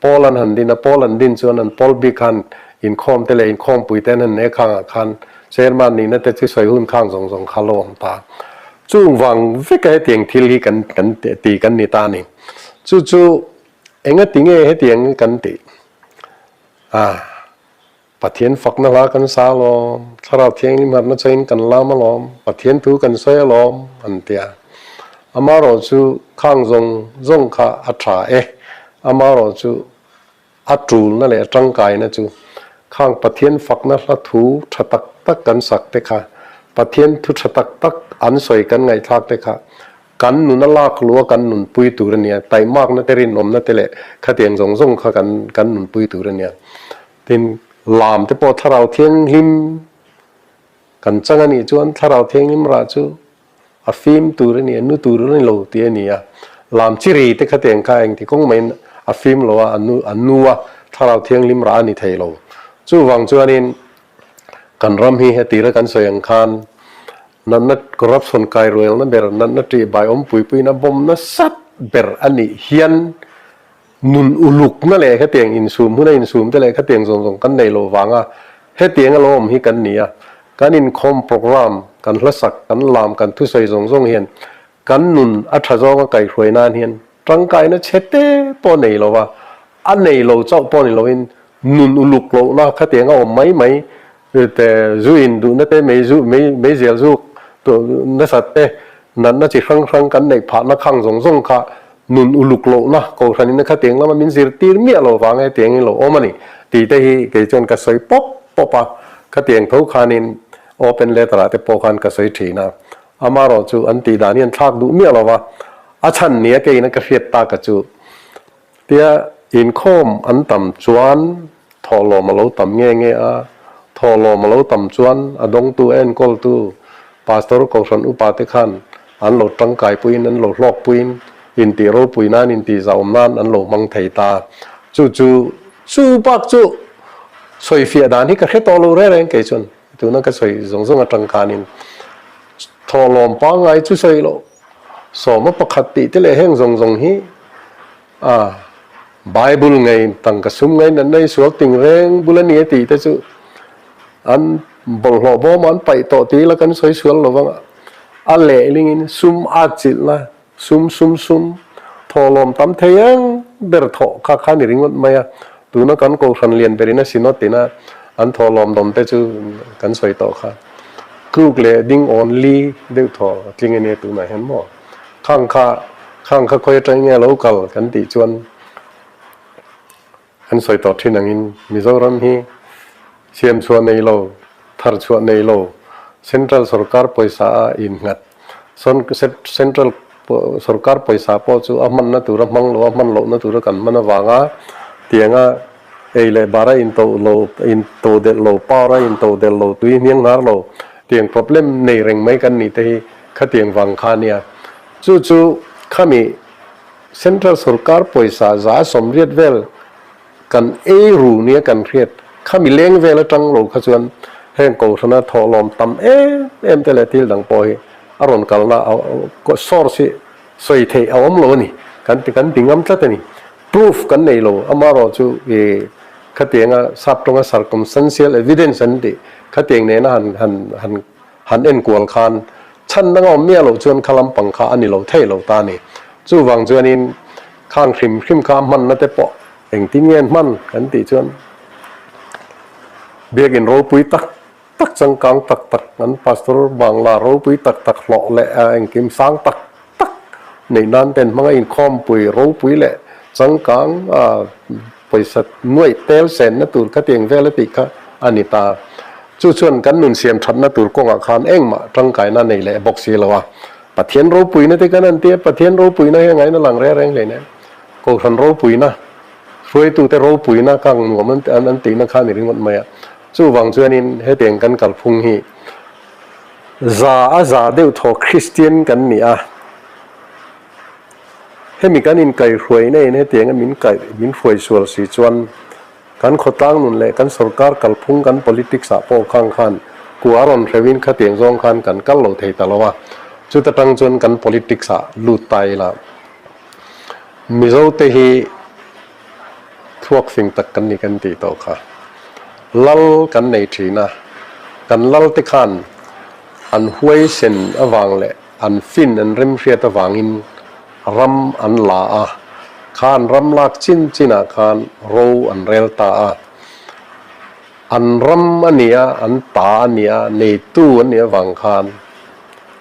Pawl an han din a, Pawl an din chuan an pawl bik khan inkhawm te leh inkhawmpui te an han nei khangah khan chairman nihna te chu sawi hun khang zawng zawng kha lo awm ta. Chung vang veka hetiang thil hi kan kan ti kan ni ta a ni. Chu chu engati nge hetiang kan tih? Ah. Pathian fakna hla kan sa alawm, Thlarau Thianghlim harhna chauhin kan lam alawm, Pathian thu kan sawi alawm, an ti a. Amaherawh chu khang zawng zawng kha a tha e. Amaherawh chu a tulna leh a tangkaina chu khang Pathian fakna hla thu tha tak tak kan sak te kha, Pathian thu tha tak tak an sawi kan ngaihthlak te kha kan nun a lak luh a kan nunpui tur a nia, taihmakna te rinawmna te leh khatiang zawng zawng kha kan kan nunpui tur a nia. Tin, lam te pawh Thlarau Thianghlim kan chang a nih chuan Thlarau Thianghlim rah chu a fim tur a ni, a nu tur a ni lo tih a ni a. Lam chi ri te kha tiang kha engti kawng maiin a fim lo a, a nu a, Thlarau Thianghlim rah a ni thei lo. Chuvang chuanin kan ram hi hetira kan sawi ang khan natna corruption kai rualna ber, natna ṭihbai awm puipuina bawm nasat. ber a nih hian nun ulukna leh hetiang insum huna insum te leh khatiang zawng zawng kan nei lo vanga hetiang a lo awm hi kan ni a. Kan inkhawm program, kan hlasak, kan lam, kan thusawi zawng zawng hian kan nun a tha zawnga kaihhruai nan hian tangkaina chhe te pawh nei lo va, a nei lo chauh pawh ni loin nun uluk lohna khatiang a awm mai mai te, zu in duhna te, mei zu mei meizial zuk nasat te, natna chi hrang hrang kan neih phahna khang zawng zawng kha nun uluk lohna kohhranin a khatiang lama min zirtir miah lo vang hetiangin lo awm a ni tih te hi kei chuan ka sawi pawp pawp a, khatiang tho khanin open letter ah te pawh khan ka sawi thin a, amarawh chu an tih dan hi an thlak duh miah lo va, a chhan nia keiin a ka hriat tak a chu Tia inkhawm an tam chuan thawhlawm a lo tam nge nge a, thawhlawm a lo tam chuan a dawngtu a enkawltu Pastor Kohhran upa te khan an lo tangkaipuiin an lo hlawkpuiin intih ropui nan intih zahawm nan an lo hmang thei ta. Chu chu chu bak chu sawifiah dan hi ka hre tawh lo reng reng kei chuan tuna ka sawi zawng zawng atang khanin thawhlawm pangngai chu sawi loh Sawma pakhat tih te leh heng zawng zawng hi a Bible ngei tangka sum ngei natna i sual ting reng bul a ni a tih te chu an bawlhhlawh bawm an paih tawh tih ila kan sawi sual lo vang a, a lehlingin sum a chilhna sum sum sum thawhlawm tam thei eng ber thawh kha kha ni ringawt mai a, tuna kan kohhran lian berin a synod ina an thawhlawm dawm te chu kan sawi tawh kha. Tluk leh ding awn li deuh thaw a tling a nia tunah hian maw? Khang kha, khang kha khawi atang nge a lo kal kan tih chuan an sawi tawh thin angin Mizoram hi siam chhuah nei lo, thar chhuah nei lo, Central sorkar pawisa a innghat, Central sorkar pawisa pawh chu a hmanna tura hmang lo a hman lohna tura kan hman avanga tianga Ei leh bar a into lo, into delh lo, power a into delh lo, tui hniang hnar lo tiang problem nei reng mai kan nih te hi khatiang vang kha nia. Chu chu khami Central sorkar pawisa za 80 vel kan ei ru nia kan hriat khami leng vel atang lo kha chuan heng kohhrana thawhlawm tam em em te leh thil dang pawh hi a rawn kalna source hi sawi theih a awm lo a ni kan ti kan ti ngam tlat a ni. Proof kan nei lo, amarawh chu i khatianga sap tawnga circumstantial evidence an tih khatiang nena han han han han enkual khan chhan danga awm miah loh chuan kha lampang kha a ni lo thei lo ta a ni. Chuvang chuanin khang hrim hrim kha hmanna te pawh engtin nge an hman kan tih chuan biakin ropui tak tak changkang tak tak an pastor bangla ropui tak tak hlawh leh engkim sang tak tak neih nan ten hmanga inkhawmpui ropui leh changkang pawisa nuaih tel senna tur khatiang vel a tih kha a ni ta. Chu chuan kan nun siam thatna tur kawngah khan engmah tangkaina nei leh bawk si lo a. Pathian ropuina te kan han ti a, Pathian ropuina hi a ngaina lang reng reng hleinem. Kohhran ropuina, hruaitute ropuina kang nuam an tihna kha a ni ringawt mai a. Chuvang chuanin hetiang kan kalphung hi za a za deuh thaw Kristian kan ni a, hemi kan inkaihhruaina in hetianga min kaih min hruai sual si chuan kan khawtlang nun leh kan sorkar kalphung kan politics ah pawh khang khan kua a rawn hreuhin khatiang zawng khan kan kal lo thei ta lo a, chuta tang chuan kan politics ah lut ta ila Mizote hi Thluak fing tak kan ni kan tih tawh kha. Lal kan nei thin a, kan lal te khan an huaisen avang leh an fin an remhriat avangin ram an la a, kha an ram lak chin chinah khan ro an rel ta a. An ram a ni a, an ta a ni a, neitu an nih avang khan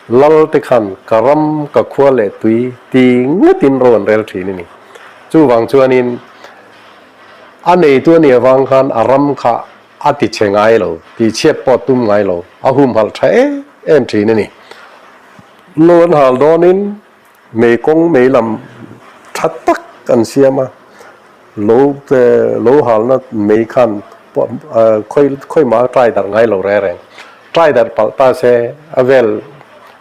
lal te khan ka ram, ka khua leh tui ti ngatin ro an rel thin a ni. Chuvang chuanin a neitu a nih avang khan a ram kha a ti chhe ngai lo, tih chhiat pawh tum ngai lo, a humhalh tha em em thin a ni. Lo an hal dawnin Mei kawng mei lam tha tak an siam a, lo lo halna mei khan khawi khawi mah a try darh ngai lo reng reng. Try darh palh ta se a vel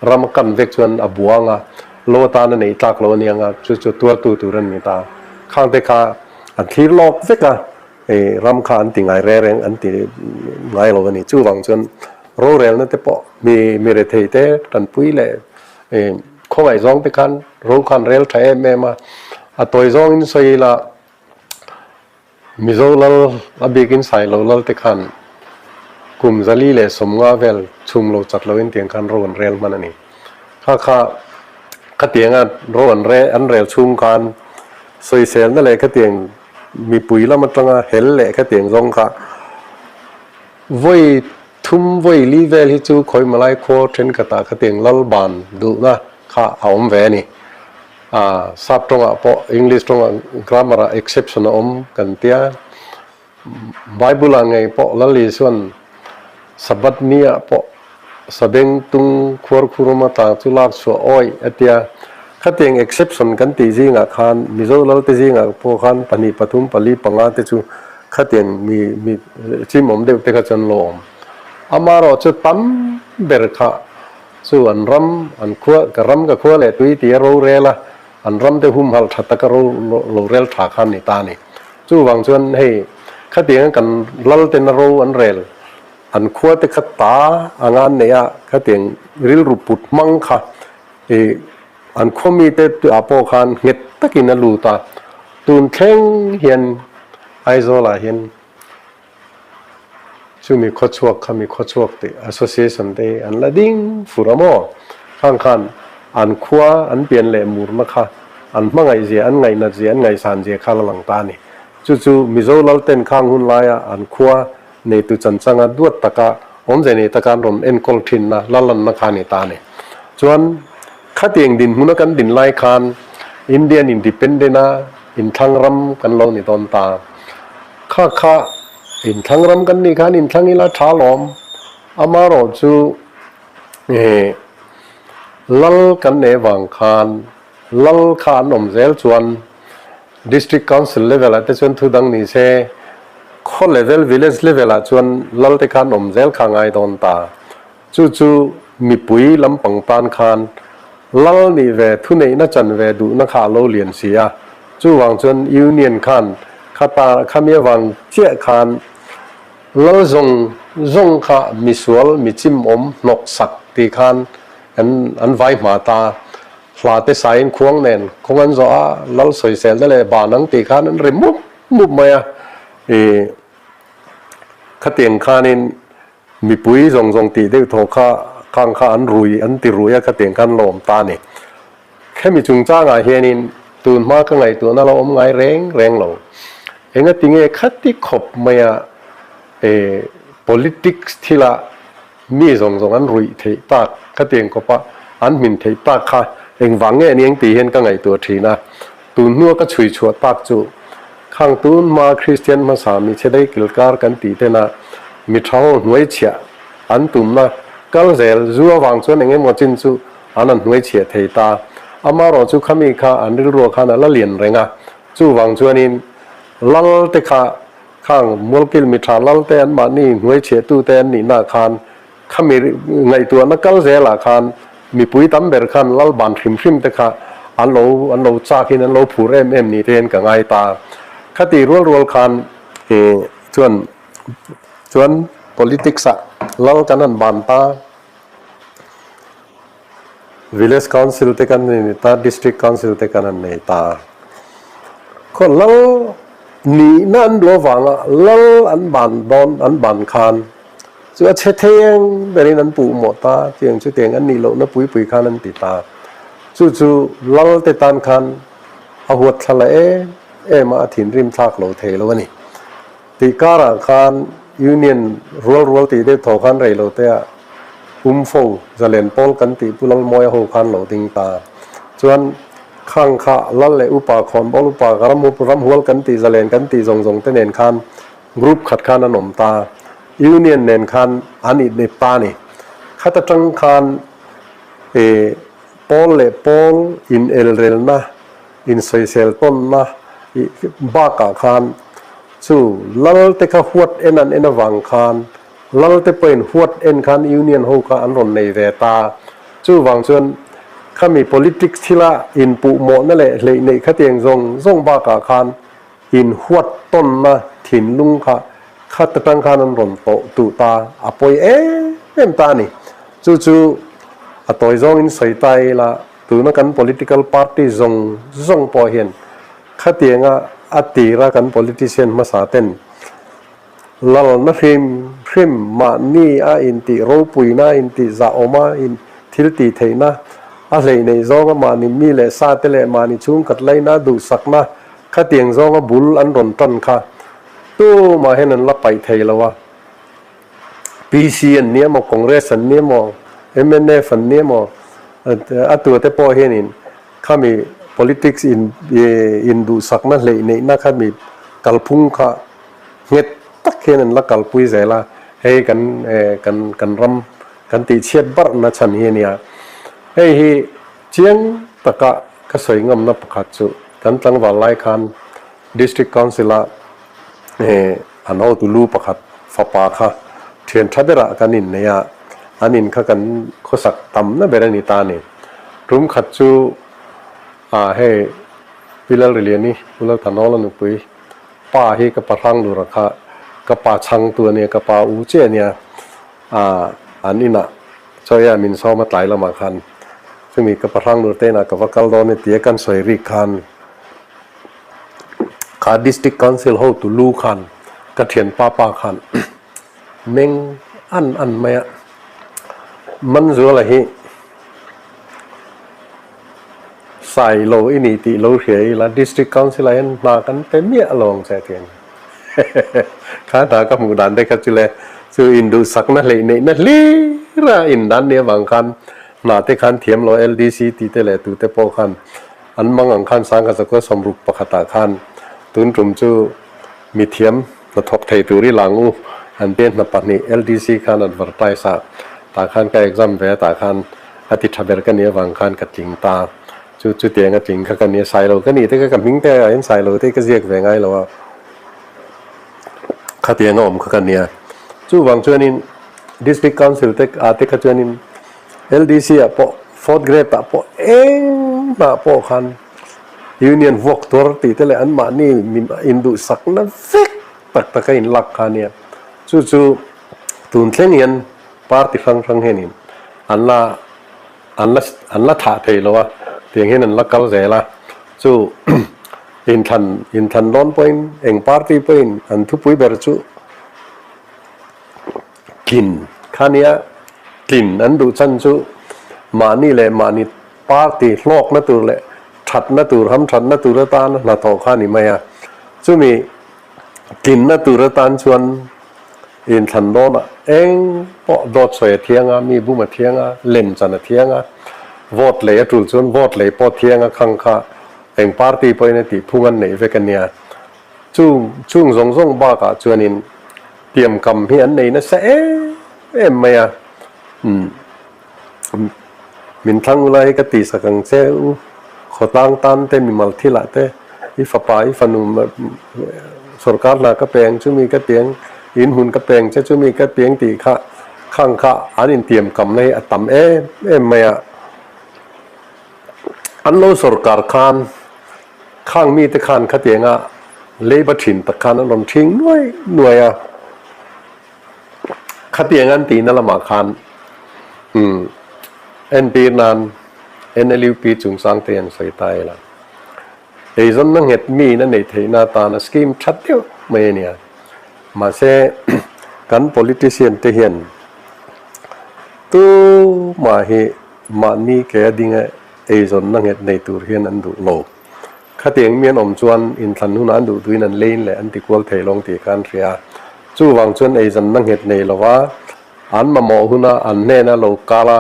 ram a kan vek chuan a buang a, lo atana neih tlak lo a nia nga chu chu tuartu tur an ni ta. Khang te kha an thlir lawk vek a, hei ram kha an ti ngai reng reng an ti ngai lo a ni. Chuvang chuan rorelna te pawh mi mi rethei te tanpui leh. Khawngaih zawng te khan ro khan rel tha em em a, a tawi zawngin sawi ila Mizo lal a bikin Sailo lal te khan kum 450 vel chhum lo chat loin tiang khan ro an rel hman a ni. Kha kha khatianga ro an re an rel chhung khan sawiselna leh khatiang mipui lam atanga hel leh khatiang zawng kha vawi thum vawi li vel hi chu Khawimalai khaw thenkhatah khatiang lal ban duhna kha a awm ve a ni. A sap tawngah pawh English tawngah grammar ah exception a awm kan tia. Bible ah ngei pawh Lal Isuan Sabbath ni ah pawh sabeng tung khuar khur awm atang chu lak chhuah awih a tia. Khatiang exception kan tih zingah khan Mizo Lal te zingah pawh khan pahnih pathum pali panga te chu khatiang mi mi chimawm deuh te kha chuan lo awm. Amaherawh chu tam ber kha Chu an ram, an khua, ka ram ka khua leh tui tia rorel a, an ram te humhalh tha taka ro lo rel tha khan ni ta a ni. Chuvang chuan hei khatianga kan lal tena ro an rel, an khua te kha ta anga an neih a, khatiang rilru put hmang kha i an khaw mite ah pawh khan nghet takin a lut a, tun thleng hian Aizawlah hian Chumi khawchhuak kha mi khawchhuak tih association te hi an la ding fur a maw? Khang khan an khua an pian leh murna kha an hmangaih zia, an ngaihnat zia, an ngaihsan zia kha la lang ta a ni. Chu chu Mizo Lalten khang hun laia an khua neitu chanchanga duat taka awmze nei taka an rawn enkawl thinna la lanna kha a ni ta a ni. Chuan khatiang dinhmuna kan din lai khan Indian Independent a inthlang ram kan lo ni dawn ta. Kha kha inthlang ram kan nih khan inthlang ila tha lawm. Amaherawh chu eh lal kan nei vang khan lal kha an awm zel chuan District Council level ah te chuan thu dang ni se khaw level village level ah chuan lal te kha an awm zel kha ngai dawn ta. Chu chu mipui lampang tan khan lal nih ve thuneihna chan ve duhna kha a lo lian si a, chuvang chuan Union khan khata khami avang chiah khan lal zawng zawng kha misual michim awm hnawk sak tih khan an an vai hma ta. Hla te saiin khuang nen kawng an zawh a, lal sawiselna leh ban ang tih khan an ri mup mup mai a, ih khatiang khanin Mipui zawng zawng tih deuh thaw kha khang kha an rui an ti rui a khatiang khan lawm ta a ni. Hemi chungchangah hianin tun hma ka ngaihtuahna lo awm ngai reng reng lo. Engati nge khati khawp maia e politics thila mi zawng zawng an ruih theih tak khatiang khawpa an hmin theih tak kha engvang nge aniang tih hian ka ngaihtuah thin a. Tun hnua ka chhui chhuah tak chu khang tun hma Kristian hmasa mi chhe dei kilkar kan tih tena mi tha ho hnuai chhiah an tumna kal zel zu avang chuan eng emaw chin chu an an hnuai chhiah thei ta. Amaherawh chu khami kha an rilruah khan a la lian reng a, chuvang chuanin lal te kha khang mualkil mi tha lal te anmahni hnuai chhiahtu te an nihna khan Khami ngaihtuahna kal zelah khan mipui tam ber khan lal ban hrim hrim te kha an lo an lo chakin an lo phur em em ni te hian ka ngai ta. Khati rual rual khan ih chuan chuan politics ah lal kan han ban ta, Village Council te kan nei ta, District Council te kan han nei ta. Khaw lal nihna an duh avanga lal an ban dawn an ban khan Chu a chhe theng berin an puh mawh ta, tiang chu tiang an nih lohna pui pui khan an ti ta. Chu chu lal te tan khan a huat thla la em em a, a thinrim thlak lo thei lo a ni. Tih karah khan Union rual rual tih deuh thaw khan rei lo te ah Umfo Zalen Pawl kan tih Pu Lalmawia ho khan lo ding ta. Chuan khang kha lal leh upa khawnbawl upa ramhual kan tih zalen kan tih zawng zawng te nen khan Group khat khan an awm ta, Union nen khan an inep ta a ni. Khat atang khan e pawl leh pawl inelrelna, insawisel tawnna bakah khan chu lal te kha huat en an en avang khan lal te pawhin huat en khan Union ho kha an rawn nei ve ta. Chuvang chuan khami politics thila inpuhmawhna leh hleihneih khatiang zawng zawng bakah khan In huat tawnna thinlung kha khat atang khan an rawn tawh tuh ta, a pawi em em ta a ni. Chu chu a tawi zawngin sawi ta ila. Tuna kan political party zawng zawng pawh hian khatianga a tira kan politician hmasa ten lalna hrim hrim mahni a intih ropuina, intih zahawma, in thil tih theihna a hleih neih zawnga mahni mi leh sa te leh mahni chhungkhat laina duhsakna khatiang zawnga bul an rawn tan kha tumah hian an la paih thei lo a. PC an ni emaw, Congress an ni emaw, mnf an ni emaw, a tua te pawh hianin khami politics in induhsakna hleih neihna khami kalphung kha nghet tak hian an la kalpui zel a, hei kan kan kan ram kan tihchhiat barhna chhan hi a nia. Hei hi chiang taka ka sawi ngamna pakhat chu kan tlangval lai khan District Council-a An hotu lu pakhat fapa kha thian tha berah kan innei a, an in kha kan khawsak tamna ber a ni ta a ni. Tum khat chu ah hei Pi Lalriliani, Pu Lalthanawla nupui pa hi ka pa Hranglura kha ka pa chhangtu a nia, ka pa u chiah a nia, ah an inah chawi a min sawm a tlai lamah khan chumi ka pa Hranglur te inah ka va kal dawn e tia kan sawi rik khan Kha District Council hotu lu khan ka thianpa pa khan meng an an mai a, Manzuala hi Sailo i ni tih lo hria ila District Council ah hian hna kan pe miah lo ang che a ti a ni. Kha hna ka hmuh dan te kha chu le chu induhsakna hleih neihna hlir a indan nia vang khan hna te khan thiam lo LDC tih te leh tute pawh khan An mang ang khan sangha zakua sawmruk pakhatah khan tun tum chu mithiam hnathawk thei tur i lang u an tia hna pahnih LDC khan advertise ah tah khan ka exam ve a tah khan a ti tha ber ka nih avang khan ka tling ta chu chutiang a tling kha ka nia sailo ka nih te kha ka hming te ah hian sailo te ka ziak ve ngai lo a khatiang a awm kha ka nia chuvang chuanin District Council te ah te kha chuanin LDC ah pawh fourth grade ah pawh engmah pawh khan Union vuak tuar tih te leh anmahni induhsakna vek tak tak a inlak kha ania. Chu chu tun thleng hian party hrang hrang hianin an la an la an la thah thei lo a, tiang hian an la kal zel a. Chu inthlan inthlan dawn pawhin eng party pawhin an thupui ber chu Tlin kha nia, tlin an duh chan chu mahni leh mahni party hlawkna tur leh thatna tur, hamthatna tur atan hnathawh kha a ni mai a. Chumi tlinna tur atan chuan inthlan dawnah eng pawh dawt sawi a thiang a, mi bum a thiang a, lem chan a thiang a, vote lei a tul chuan vote lei pawh thiang a khang kha eng party pawhin a tih phung an neih vek a nia. Chung chung zawng zawng bakah chuanin Tiamkam hi an nei nasa em em mai a, umm min thlang ula hi ka tihsak ang che u, khawtlang tan te mimal thilah te i fapa i fanu sorkar hna ka pe ang chumi ka ti ang, in hmun ka pe ang che chumi ka ti ang tih kha khang kha an intiamkamna hi a tam em em mai a, an lo sorkar khan Khang mite khan khatianga leiba thin tak khan an rawn thing nuai nuai a, khatiang an tihna lamah khan umm entir nan NLUP chungchang te an sawi ta ila, eizawnna nghet miin a neih theihna atana scheme tha deuh mai a nia. Mahse kan politician te hian tumah hi mahni ke a ding e Eizawnna nghet nei tur hian an duh lo. Khatiang mi an awm chuan inthlan hunah an duh duhin an lein leh an ti kual thei lawng tih kha an hria a. Chuvang chuan eizawnna nghet nei lova an mamawh huna an hnena lo kal a,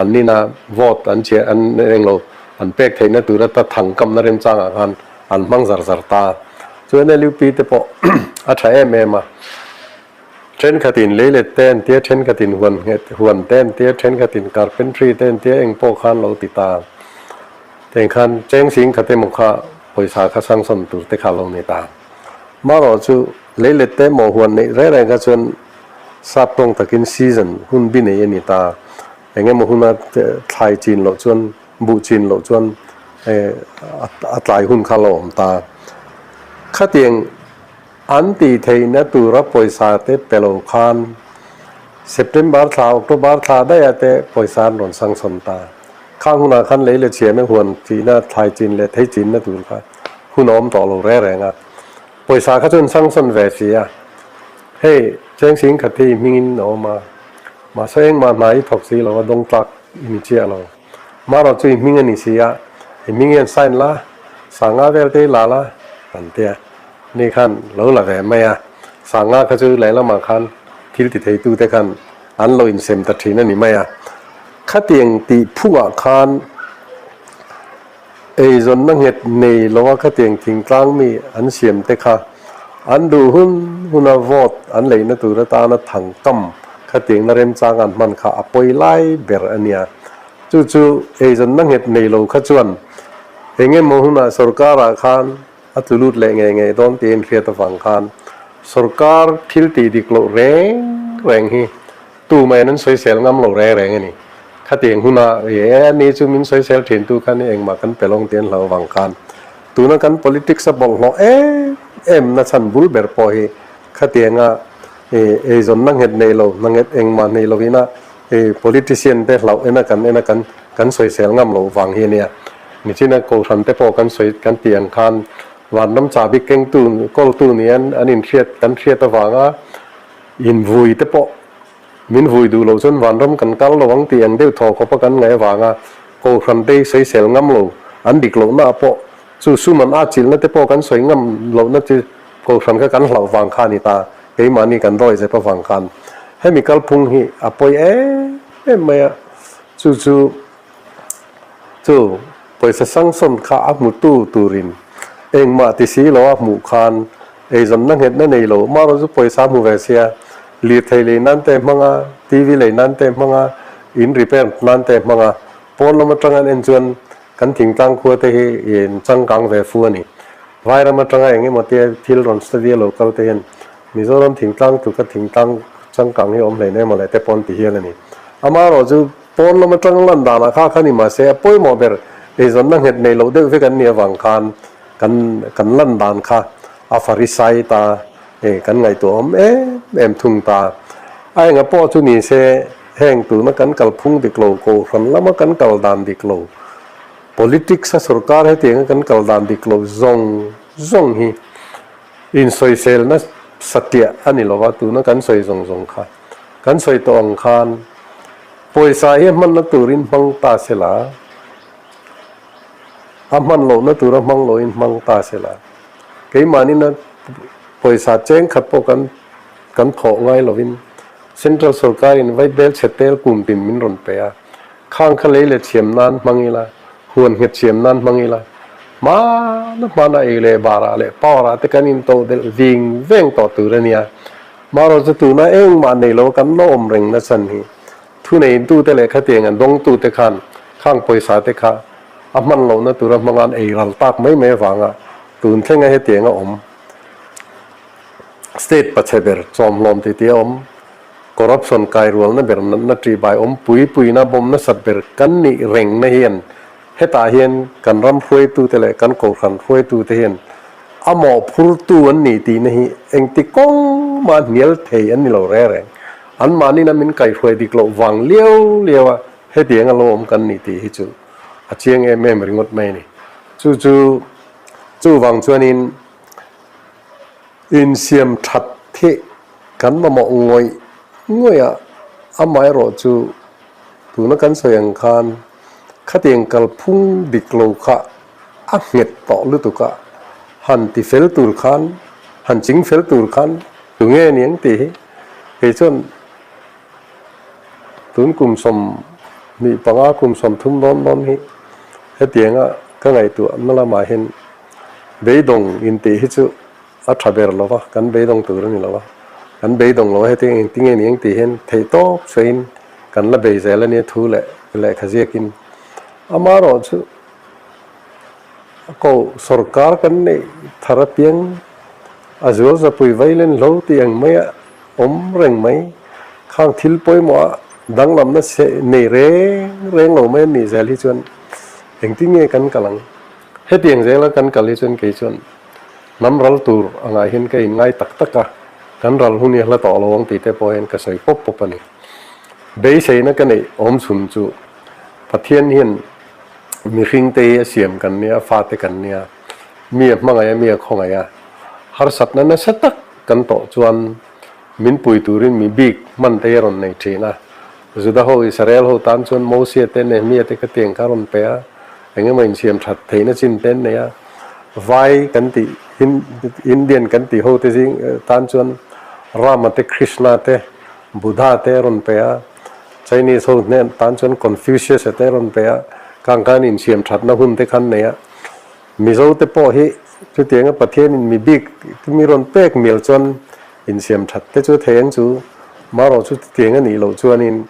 an ina vote an chhiah an eng lo an pek theihna tur ata thangkamna remchangah khan an hmang zar zar ta. Chuan LUP te pawh a tha em em a. Thenkhatin leilet te an tia, thenkhatin huan nghet huan te an tia, thenkhatin carpentry te an tia, eng pawh khan lo ti ta. Teng khan cheng sing khat emaw kha pawisa kha sanction tur te kha lo ni ta. Marawh chu leilet te emaw huan neih reng reng kha chuan sap tawng takin season hun bi nei a ni ta. Eng emaw huna thlai chin loh chuan buh chin loh chuan a tlai hun kha lo awm ta. Khatiang An tih theihna tura pawisa te pe lo khan September thla, October thla daih ah te pawisa an rawn sanction ta. Khang hunah khan lei leh chhiam e huan tihna, thlai chin leh thei chinna tur kha hun a awm tawh lo reng reng a. Pawisa kha chuan sanction ve si a, hei cheng sing khat hi hmingin a awm a, mahse engmah hna i thawk si lo a, dawng tlak i ni chiah lo. Marawh chu i hming a ni si a, i hming hian sign la, sanga vel te i la la an ti a, ni khan lo la ve mai a, sanga kha chu lehlamah khan thil ti theitu te khan an lo insem ta thin a ni mai a. Khatiang tih phungah khan eizawnna nghet nei loa khatiang thingtlang mi an siam te kha an duh hun huna vote an leihna tur atana thangkam khatiangna remchang an hman kha a pawi lai ber a nia. Chu chu eizawnna nghet nei lo kha chuan eng emaw hunah sorkarah khan a tlu lut leh ngei ngei dawn tih a inhriat avang khan sorkar thil tih dik loh reng reng hi Tu maiin an sawisel ngam lo reng reng a ni. Khatiang huna i e a ni chu min sawisel thin tu khan i engmah kan pe lawng tih an hlau vang khan tuna kan politics a bawlhhlawh em em na chhan bul ber pawh hi khatianga i eizawnna nghet nei lo, hna nghet engmah nei lo ina i politician te hlauh ena kan ena kan kan sawisel ngam loh vang hi a nia. Nichina Kohhran te pawh kan sawi kan tih ang khan vanram chahbi kengtu kawltu nih an an inhriat kan hriat avanga Invui te pawh min vui duh loh chuan vanram kan kal lo ang tih ang deuh thaw khawpa kan ngaih avanga Kohhran te hi sawisel ngam lo, an dik lohna ah pawh chu sum an atchilhna te pawh kan sawi ngam lohna chu Kohhran kha kan hlauh vang kha a ni ta, keimahni kan rawi zep avang khan hemi kalphung hi a pawi em em mai a, chu chu chu pawisa sanction kha a hmutu turin engmah ti si lo a hmuh khan Eizawnna nghetna nei lo marawh chu pawisa hmu ve sia, lirthei lei nan te hmang a, TV lei nan te hmang a, in repair nan te hmang a, pawn lam atanga an en chuan kan thingtlang khua te hi in changkang ve fu a ni. Vairam atanga eng emaw te thil rawn study a lo kal te hian Mizoram thingtlang tluka thingtlang changkang hi awm hlein emaw leh te pawn ti hial a ni. Amaherawh chu pawn lam atang lan danah kha kha ni mahse a pawimawh ber eizawnna nghet nei loh deuh vek an nih avang khan Kan kan lan dan kha a Farisai ta e kan ngaihtuah awm em em thung ta. A enga pawh chu ni se heng tuna kan kalphung dik lo, kohhran lama kan kal dan dik lo, politics a sorkar hetianga kan kal dan dik lo zawng zawng hi insawiselna satliah a ni lova, tuna kan sawi zawng zawng kha kan sawi tawh ang khan pawisa hi a hmanna turin hmang ta sela. A hman lohna tura hmang loin hmang ta se la, keimahnin a pawisa cheng khat pawh kan kan thawh ngai lovin Central sorkarin vaibel chhe tel kum tin min rawn pe a, khang kha lei leh thiam nan hmang ila, huan nghet thiam nan hmang ila, hmana hmana ei leh barah leh power ah te kan intoh delh ving veng tawh tur a nia. Marawh chu tuna engmah nei lo kan la awm reng nachhan hi Thuneitute leh khatiang an dawngtute khan khang pawisa te kha a hman lohna tura hmanga an ei ral tak mai mai avanga tun thlenga hetiang a awm. State pachhe ber chawmhlawm titi a awm, corruption kairualna ber natna ṭihbai awm pui puina bawm nasat ber kan nih rengna hian hetah hian kan ram hruaitute leh kan kohhran hruaitute hian a mawhphurtu an nih tihna hi engti kawng mah hnial thei an ni lo reng reng. Anmahnin a min kaihhruai dik loh vang liau liau a hetiang a lo awm kan ni tih hi chu a chiang em em ringawt mai a ni. Chu chu chuvang chuanin insiam that hi kan mamawh ngawih ngawih a, amaherawh chu tuna kan sawi ang khan khatiang kalphung dik lo kha a nghet tawh lutuk a, han ti fel tur khan, han ching fel tur khan tunge niang tih hi kei chuan tun kum 25 kum 30 dawn dawn hi hetianga ka ngaihtuah na lamah hian beidawng intih hi chu a tha ber lo va, kan beidawng tur a ni lo va, kan beidawng lo a hetiang engtinge niang tih hian theihtawp sawiin kan la bei zel a nia thu leh lehkha ziakin amaherawh chu A ko sorkar kan neih thar apiang a zual zapui vailen hlo tih ang mai a awm reng mai. Khang thil pawimawh a danglamna nei reng reng lo mai an nih zel hi chuan engtin nge kan kal ang? Hetiang zela kan kal hi chuan kei chuan hnam ral tur angah hian ka inngai tak tak a, kan ral hun hi a hla tawh lo ang tih te pawh hian ka sawi pawp pawp a ni. Beiseina ka neih awm chhun chu Pathian hian. Mihring te hi a siam kan nia, fate kan nia, mi a hmangaih a, mi a khawngaih a, harsatna nasa tak kan tawh chuan min pui turin mi bik hman te hi a rawn nei thin a. Juda ho, Israel ho tan chuan Mosia te, Nehemia te khatiang kha a rawn pe a, eng emaw insiam that theihna chin te an nei a. Vai kan tih, Indian kan tih ho te zing tan chuan Rama te, Krishna te, Buddha te a rawn pe a. Chinese ho hnen tan chuan Confucius a te rawn pe a, khang khan insiam thatna hun te khan nei a. Mizo te pawh hi chutianga Pathianin mi bik mi rawn pek mial chuan insiam that te chu thei ang chu, marawh chu chutiang a nih loh chuanin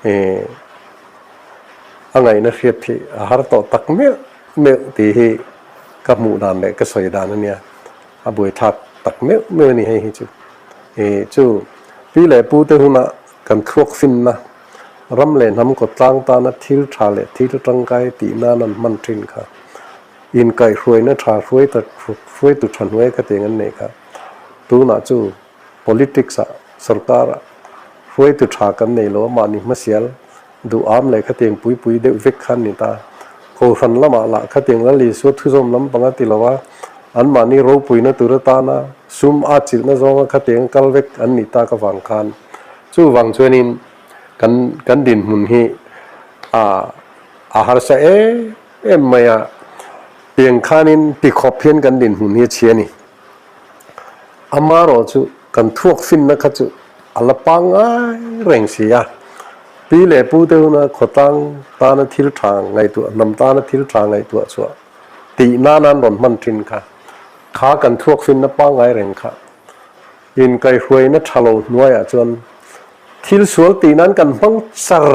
eh a ngaihna hriat hi a har tawh tak meuh meuh tih hi ka hmuh dan leh ka sawi dan a nia. A buaithlak tak meuh meuh a ni hei hi chu. Eh chu pi leh pu te hunah Kan thluak finna, ram leh hnam kawtlang tana thil tha leh thil tangkai tih nan an hman thin kha. Inkaihhruaina tha hruaitu tha hnuai kha tiang an neih kha. Tunah chu politics ah sorkar ah hruaitu tha kan nei lo a, mahni hmasial duh am leh khatiang pui pui deuh vek kha an ni ta. Kohhran lamah lah khatiang Lal Isua thuzawm lampang a ti lo a, anmahni ropuina tur atana sum a chilhna zawnga khatiang kal vek an nih tak avang khan chuvang chuanin kan kan dinhmun hi a a harsa em em mai a, tiang khanin tikhawp hian kan dinhmun hi a chhia a ni. Amarawh chu kan thuak finna kha chu a la pangngai reng si a, pi leh pu te huna khawtlang tana thil tha ngaihtuah, hnam tana thil tha ngaihtuah chhuah tih nan an rawn hman thin kha, kha kan thuak finna pangngai reng kha inkaihhruaina tha lo hnuaiah chuan thil sual tih nan kan hmang char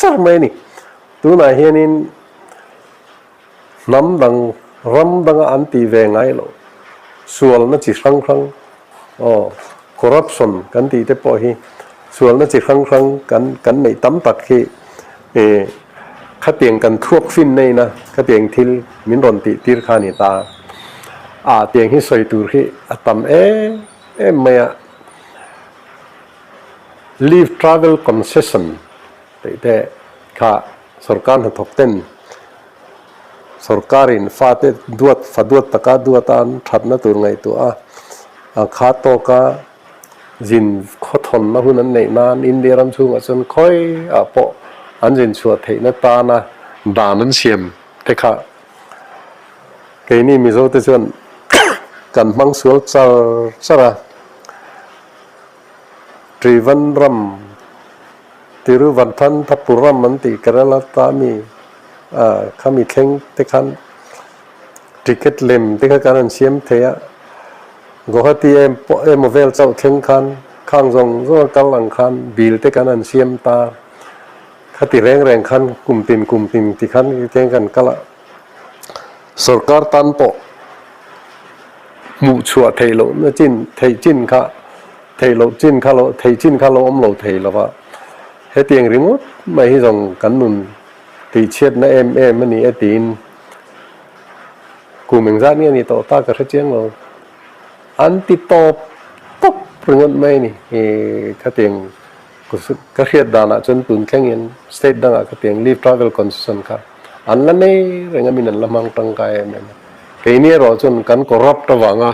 char mai a ni. Tunah hianin. Hnam dang, ram danga an tih ve ngai loh, sualna chi hrang hrang, aw, corruption kan tih te pawh hi sualna chi hrang hrang kan kan neih tam tak hi eh khatiang kan thluak fin neina khatiang thil min rawn tih tir kha a ni ta. Ah tiang hi sawi tur hi a tam em em mai a. Leave travel concession tih te kha Sorkar hnathawk ten sorkarin fate duat fa duat taka duat a an thatna tur ngaihtuah a, a kha tawka zin khawthawnna hun an neih nan India ram chhungah chuan khawi ah pawh an zin chhuah theihna tana dan an siam te kha keini Mizo te chuan kan hmang sual char char a, Trivandrum Tiruvananthapuram an tih Kerala ta mi khami thleng te khan ticket lem te kha kan han siam thei a, Guwahati em pawh emaw vel chauh thleng khan khang zawng zawng a kal ang khan bill te kan han siam ta, khati reng reng khan kum tin kum tin ti khan thleng kan kal a, sorkar tan pawh hmuh chhuah theih lohna chin theih chin kha Theih loh chin kha lo theih chin kha lo awm lo thei lo va, hetiang ringawt mai hi zawng kan nun tihchhiatna em em a ni e tiin kum engzat nge a ni tawh ta ka hre chiang lo. An ti tawp tawp ringawt mai a ni. Ih khatiang ka hriat danah chuan tun thlengin state dangah khatiang leave travel concession kha an la nei reng a min an la hmang tangkai em em a. Keini erawh chuan kan corrupt avanga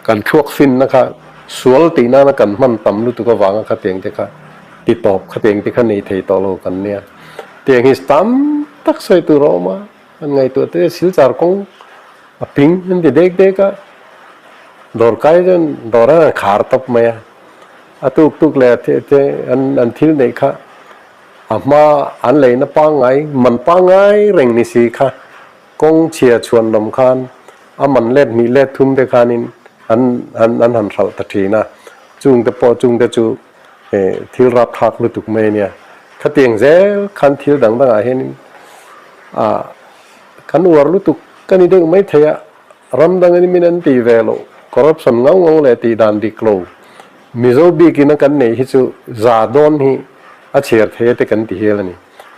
kan thluak finna kha sual tih nana kan hman tam lutuk avanga khatiang te kha ti tawp khatiang te kha nei thei tawh lo kan nia. Tiang hi tam tak sawi tur a awm a, an ngaihtuah te silchar kawng a ping an ti dek dek a, dawr kai chuan dawr an han khar tawp mai a, a tuk tuk leh te an thil neih kha a hma an leina pangngai man pangngai reng ni si kha Kawng chhia chhuan lam khan a man let hnih let thum te khanin an an an han hralh ta thin a, chung te pawh chung te chu eh thil rapthlak lutuk mai a nia. Khatiang zel khan thil dang dangah hianin ah kan uar lutuk ka ni deuh mai thei a, ram dang in min an tih ve loh, corruption ngau ngau leh tih dan dik lo Mizo bikin a kan neih hi chu za dawn hi a chhiar thei a te kan ti hial a ni.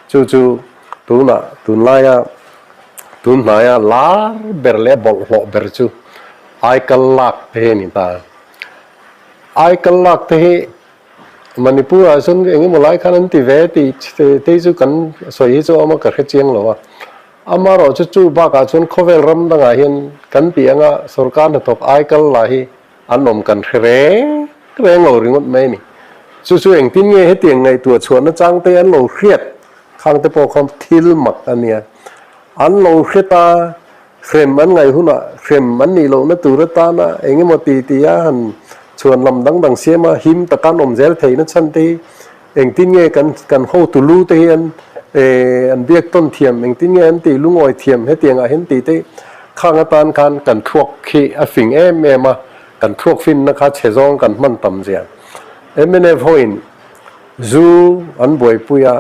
Chu chu Tunah tunlaia tunhnaia lar ber leh bawlhhlawh ber chu aikal lak te hi a ni ta. Aikal lak te hi Manipur ah chuan eng emaw lai khan an ti ve tih te hi chu kan sawi hi chu a awm a ka hre chiang lo a. Amaherawhchu chu bakah chuan khawvel ram dangah hian kan tih anga sorkar hnathawk aikal lah hi an awm kan hre reng reng lo ringawt mai a ni. Chu chu engtin nge hetiang ngaihtuah chhuahna chang te an lo hriat khang te pawh kha thil mak a nia. An lo hre ta, hrem an ngaih hunah hrem an nih lohna tur atana eng emaw ti ti a han chhuan lam dang dang siam a, him taka an awm zel theihna chhan te hi Engtin nge kan kan hotu lu te hi an an biak tawn thiam, engtin nge an tih lungawi thiam hetiang ah hian tih te khang atan khan kan thluak khi a fing em em a, kan thluak finna kha chhe zawng kan hman tam zia. Mnf hoin zu an buaipui a,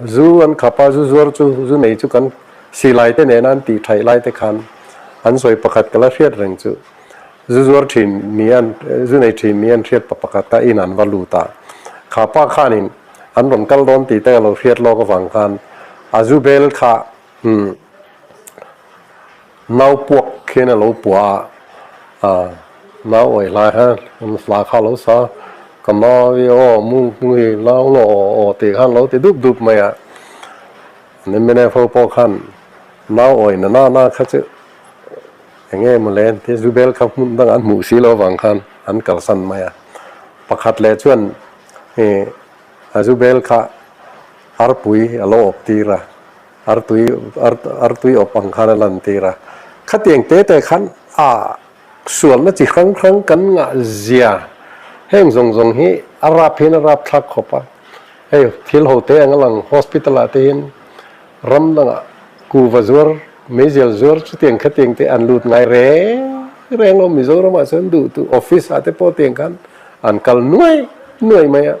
zu an khap a, zu zuar chu zu nei chu kan silai te nena an tih thaih lai te khan an sawi pakhat ka la hriat reng chu. Zu zuar thin ni an, zu nei thin ni an hriat pa pakhat a in an va lut a. Kha pa khanin an rawn kal dawn tih te a lo hriat lawk avang khan a zu bel kha umm nau puak khian a lo puah a, ah nau awih hlai kha hla kha a lo sa ka nau i aw mu mu hi nau law aw aw tih khan a lo ti dup dup mai a. An mnf ho pawh khan nau awih na na na kha chu Enge maw le ti Zubel kha hmun dangah an hmuh si lo avang khan an kalsan mai a. Pakhat leh chuan ih a Zubel kha arpui a lo awp tir a, artui artui awp ang khan a lan tir a. Khatiang te te khan a sualna chi hrang hrang kan ngah zia heng zawng zawng hi a rap hian a rap thlak khawp a. Hei thil ho te ang a lang hospital ah te hian Ram dangah kuva zuar, meizial zuar chutiang khatiang te an lut ngai reng reng lo. Mizoramah chuan duh duh office ah te pawh tiang khan an kal nuai nuai mai a.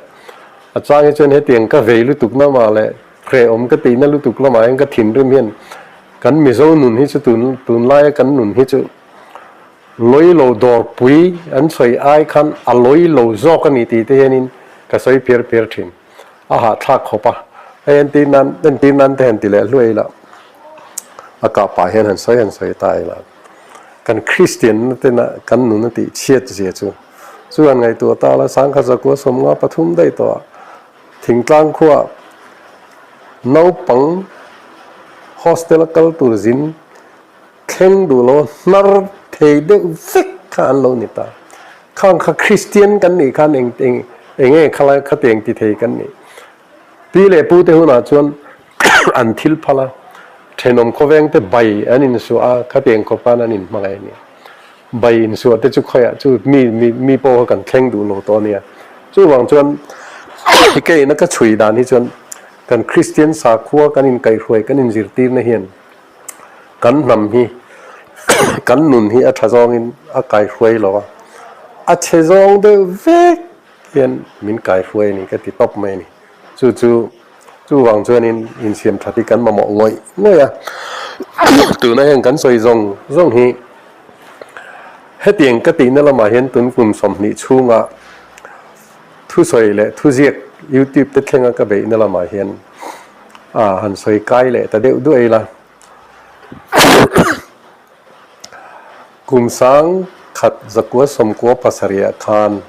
A chang hi chuan hetiang ka vei lutuk lamah leh hrehawm ka tihna lutuk lamah hian ka thinrim hian kan Mizo nun hi chu tun tunlaia kan nun hi chu lawi lo dawrpui an sawi ai khan a lawi lo zawk a ni tih te hianin ka sawi phiar phiar thin. A hahthlak khawp a, hei entir nan entir nan te han ti leh hluai ila, a kah pah hian han sawi han sawi ta ila, kan Kristian na tena kan nun a tih chhiat zia chu chu han ngaihtuah ta la, sangkhat zakua sawmnga pathum daih tawh ah thingtlang khuaa naupang hostel a kal tur zin thleng duh lo hnar thei deuh vek kha an lo ni ta. Khang kha Kristian kan nih khan eng eng eng nge khalai khatiang ti thei kan nih. Pi leh pu te hunah chuan an thil phal a, thenawm khawveng te bai an insuah a, khatiang khawp khan an inhmangaih a nia. Bai insuah te chu khawiah chu mi mi mi pawh kha kan thleng duh lo tawh a nia. Chuvang chuan keina ka chhui dan hi chuan kan Kristian sakhua kan inkaihhruai kan inzirtirna hian Kan hnam hi kan nun hi a tha zawngin a kaihruai lo a, a chhe zawng deuh vek hian min kaihruai a ni ka ti tawp mai a ni. Chu chu chuvang chuanin insiam that hi kan mamawh ngawih ngawih a, tuna heng kan sawi zawng zawng hi hetiang ka tihna lamah hian tun kum 20 chhunga thusawi leh thuziak YouTube te thlenga ka beihna lamah hian A han sawi kai leh ta deuh duai ila. Kum sang khat zakua sawmkua pasarih khan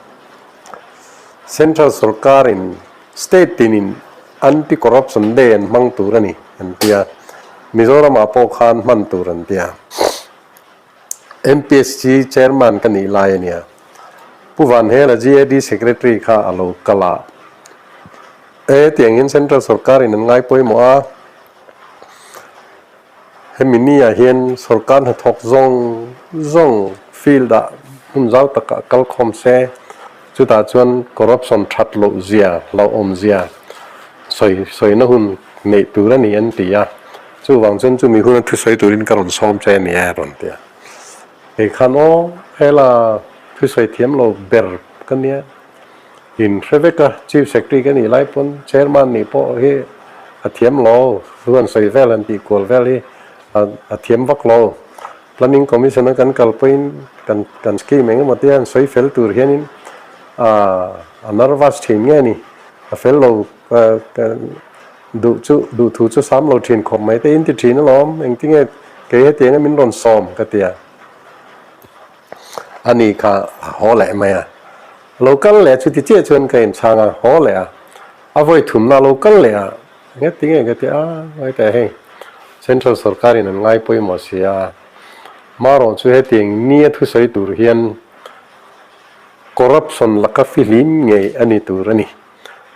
Central sorkarin state tinin Anti-Corruption Day an hmang tur a ni an ti a, Mizoramah pawh khan hman tur an ti a. MPSC Chairman ka nih lai a nia. Pu Vanhela GAD Secretary kha a lo kal a. E tiangin Central sorkarin an ngai pawimawh a, hemi ni ah hian sorkar hnathawk zawng zawng field ah hmun zau takah kal khawm se, chutah chuan corruption that loh zia, hlauhawm zia sawi sawina hun neih tur a ni an ti a, chuvang chuan chumi huna thusawi turin ka rawn sawm che a ni e a rawn ti a. Kei khan aw hela thusawi thiam lo ber ka nia. In hre vek a, Chief Secretary ka nih lai pawn Chairman nih pawh hi a thiam lo, thu an sawi vel an tih kual vel hi a thiam vak lo. Planning Commission a kan kal pawhin kan kan scheme eng emaw tia an sawi fel tur hianin a nervous thin nge ni, a fel lo duh chu duh thu chu sam lo thin khawp mai te in ti thin alawm, engtinge kei hetianga min rawn sawm ka ti a. A ni kha a haw leh mai a. Lo kal leh chuti chiah chuan ka inchhang a, haw leh a. A vawi thumna lo kal leh a, nge ti nge ka ti a, ngawi teh hei. Central sorkarin an ngai pawimawh si a. Marawh chu hetiang nia thusawi tur hian corruption laka fihlim ngei a ni tur a ni.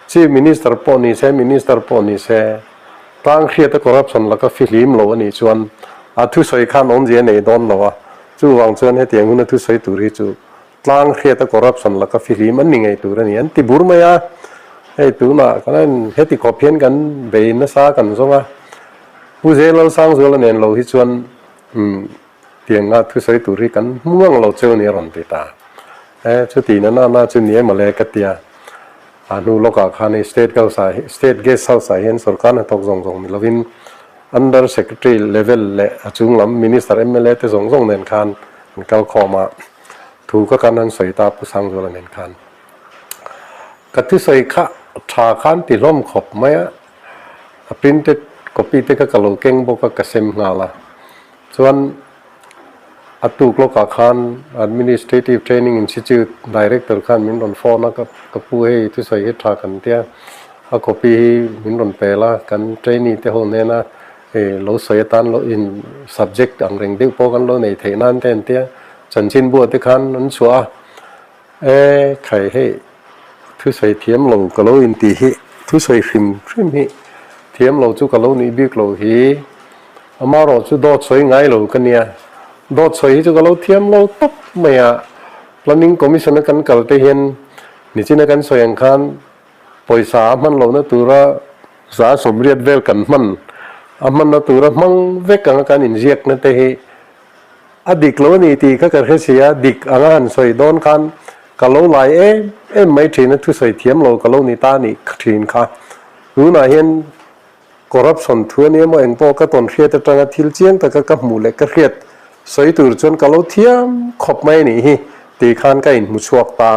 Chief Minister pawh ni se, Minister pawh ni se, tlang hriata corruption laka fihlim lo a nih chuan a thusawi khan awmzia a nei dawn lo a, chuvang chuan hetiang huna thusawi tur hi chu tlang hriata corruption laka fihlim an ni ngei tur a ni an ti bur mai a. Hei tunah kan heti khawp hian kan bei nasa kan zawng a, Pu Zelalsangzuala nen lo hi chuan umm Tianga thusawi tur hi kan hmu ang lo cheu ni a rawn ti ta. E, chuti na na na chu ni em ale ka tia. A hnu lawkah khan hei State House ah State Guest House ah hian sorkar hnathawk zawng zawng ni lovin Under Secretary level leh a chung lam Minister mla te zawng zawng nen khan an kal khawm a, thu ka kan han sawi ta Pu Sangzuala nen khan. Ka thusawi kha tha khan ti hlawm khawp mai a, a printed copy te kha ka lo keng bawk a ka sem nghal a. Chuan a tuk lawkah khan Administrative Training Institute Director khan min rawn phone a, ka pu hei thusawi hi tha kan tia, a copy hi min rawn pel a, kan trainee te ho hnena hei lo sawi atan lo in subject ang reng deuh pawh kan lo nei theih nan te an tia, chanchinbu ah te khan an chhuah a. E khai hei thusawi thiam lo ka lo intih hi thusawi hrim hrim hi thiam lo chu ka lo nih bik lo hi amarawh chu dawt sawi ngai lo ka nia dawt sawi hi chu ka lo thiam lo tawp mai a planning commission a kan kal te hian nichina kan sawi ang khan pawisa a hman lohna tura 180 vel kan hman a hmanna tura hmang vek anga kan inziakna te hi A dik lo a ni tih kha ka hre si a, dik anga han sawi dawn khan ka lo lai em em mai thin a, thusawi thiam lo ka lo ni ta nih thin kha. Tunah hian corruption thu a nia maw engpawh ka tawn hriat atanga thil chiang taka ka hmuh leh ka hriat sawi tur chuan ka lo thiam khawp mai a nih hi tih khan ka inhmu chhuak ta.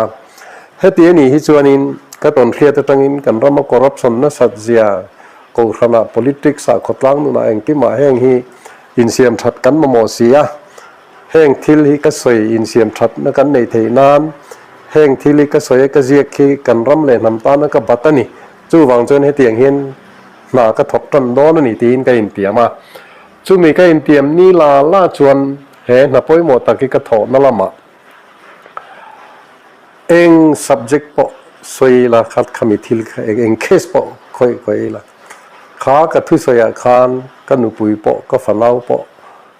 Heti a nih hi chuanin ka tawn hriat atangin kan rama corruption nasat zia kohhranah politics ah khawtlang nunah engkimah heng hi Insiam that kan mamawh si a, heng thil hi ka sawi insiam thatna kan neih theih nan heng thil hi ka sawi a ka ziak hi kan ram leh hnam tana ka bat a ni. Chuvang chuan hetiang hian hna ka thawk tan dawn a ni tiin ka intiam a. Chumi ka intiam ni la la chuan he hna pawimawh tak hi ka thawhna lamah eng subject pawh sawi ila kha khami thil kha eng case pawh khawih khawih ila. Kha ka thusawiah khan ka nupui pawh, ka fanau pawh,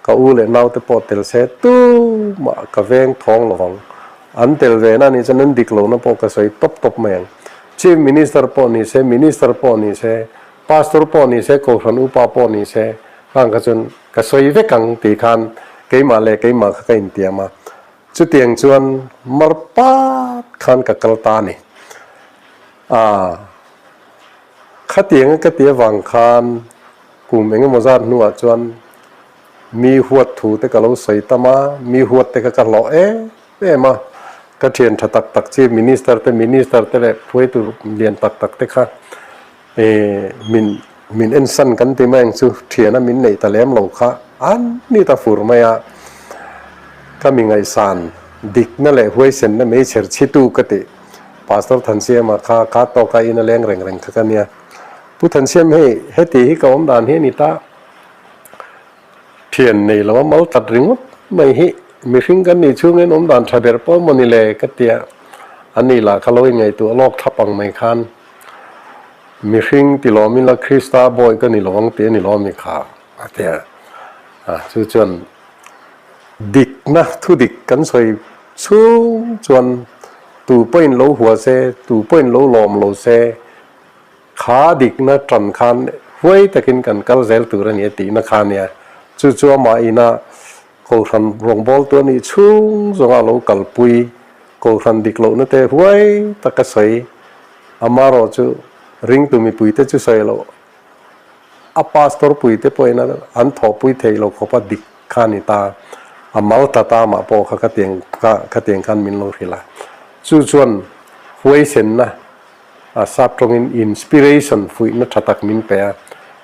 ka u leh naute pawh tel se tumah ka veng thawng lo vang. An tel ve na nih chuan an dik lohna pawh ka sawi tawp tawp mai ang. Chief Minister pawh ni se, Minister pawh ni se, Pastor pawh ni se, Kohhran upa pawh ni se, khang kha chuan ka sawi vek ang tih khan keimah leh keimah kha ka intiam a. Chutiang chuan mar pat khan ka kal ta a ni. Aa. Khatianga ka ti avang khan kum eng emaw zat hnuah chuan mi huat thu te ka lo sawi tam a, mi huat te kha ka hlawh em em a, ka thian tha tak tak chi minister te minister te leh hruaitu lian tak tak te kha min min ensan kan ti mai ang chu thiana min neih ta lem lo kha an ni ta fur mai a, ka mi ngaihsan dikna leh huaisenna meichher chhitu ka tih. Pastor Thansiama kha kha tawka in a leng reng reng kha ka nia. Pu Thansiam hei heti hi ka awm dan hi a ni ta. Thian nei lo a mal tlat ringawt mai hi mihring kan nih chhungin awm dan tha ber pawh maw ni le ka tia. A ni lah kha lo inngaihtuah lawk thlap ang mai khan mihring ti lawm ila Krista bawi ka ni lo ang tih a ni lawm i kha a tia. Chu chuan dikna thudik kan sawi Chhung chuan tu pawhin lo hua se, tu pawhin lo lawm lo se, kha dikna tan khan huai takin kan kal zel tur a ni a tihna kha a nia. Chu chu amah ina Kohhran rawngbawltu a nih chhung zawnga lo kalpui, Kohhran dik lohna te huai taka sawi, amarawh chu ringtu mipuite chu sawi loh. A pastor puite pawhin an thawhpui theih lo khawp a dik kha a ni ta. A mal ta ta mah pawh kha khatiang kha khatiang khan min lo hrilh a. Chu chuan huaisenna a sap tawngin inspiration fuihna tha tak min pe a.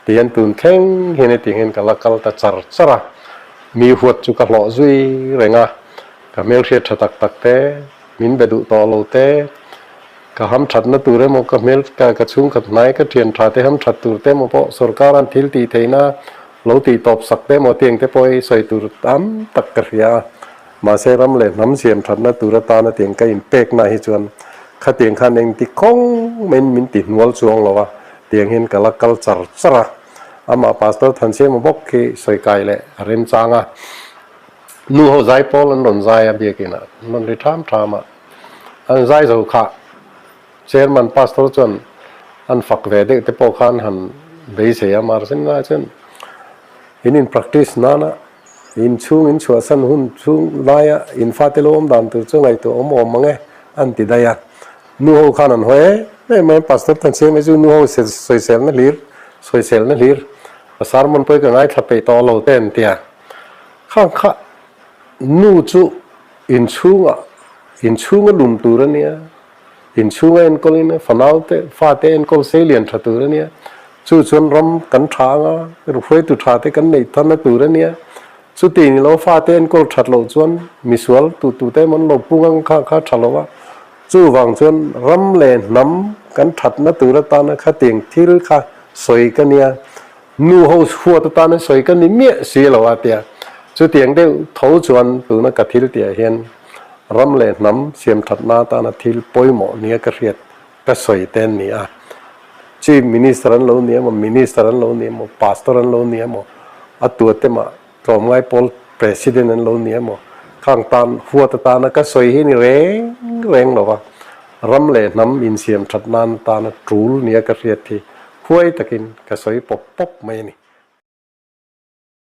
Tihian tun thleng hian hetiang hian ka la kal ta char char a. Mi huat chu ka hlawh zui reng a. Ka hmelhriat tha tak tak te, min be duh tawh lo te, Ka hamthatna tur emaw, ka hmel ka ka chhungkhat hnai ka thian tha te hamthat tur te emaw pawh sorkar an thil tih theihna Lo tih tawp sak te emaw tiang te pawh hi sawi tur tam tak ka hria a, mahse ram leh hnam siam thatna tur atana tiang ka inpekna hi chuan khatiang khan engti kawng maiin min ti hnual chuang lo a, tiang hian ka la kal char char a. Amah Pastor Thansiama bawk khi sawi kai leh a remchang a, nu ho zai pawl an rawn zai a biakinah an rawn ri tham tham a, an zai zo khah. Chairman Pastor chuan an fak ve deuh te pawh khan han beisei a, mahse lai chuan in in practice nana in chhung in chhuahsan hun chhung laia in fate lo awm dan tur chu ngaihtuah awm awm ang e an ti daih a. Nu ho khan an haw em em mai, Pastor Thansiam hi chu nu ho sawiselna hlir sawiselna hlir a sermon pawh hi ka ngaithla peih tawh lo te an ti a. Khang kha nu chu inchhungah inchhunga lum tur a nia. Inchhunga enkawlin fanaute, fate enkawl sei lian tha tur a nia. Chu chuan ram kan tha anga, hruaitu tha te kan neih tharna tur a nia. Chuti ni lo fate enkawl that loh chuan misual tu tute emaw an lo pung ang kha kha tha lo a. Chuvang chuan ram leh hnam kan thatna tur atana khatiang thil kha sawi ka nia. Nu ho huat atana sawi ka ni miah si lo a tia. Chutiang deuh tho chuan tuna ka thil tihah hian Ram leh hnam siamthatna atana thil pawimawh nia ka hriat ka sawi te an ni a. Chief Minister an lo ni emaw, Minister an lo ni emaw, Pastor an lo ni emaw, a tuate mah tlawmngai pawl President an lo ni emaw, khang tan huat atana ka sawi hi ni reng reng lo va, ram leh hnam insiamthat nan atana tul nia ka hriat hi huai takin ka sawi pawp pawp mai a ni.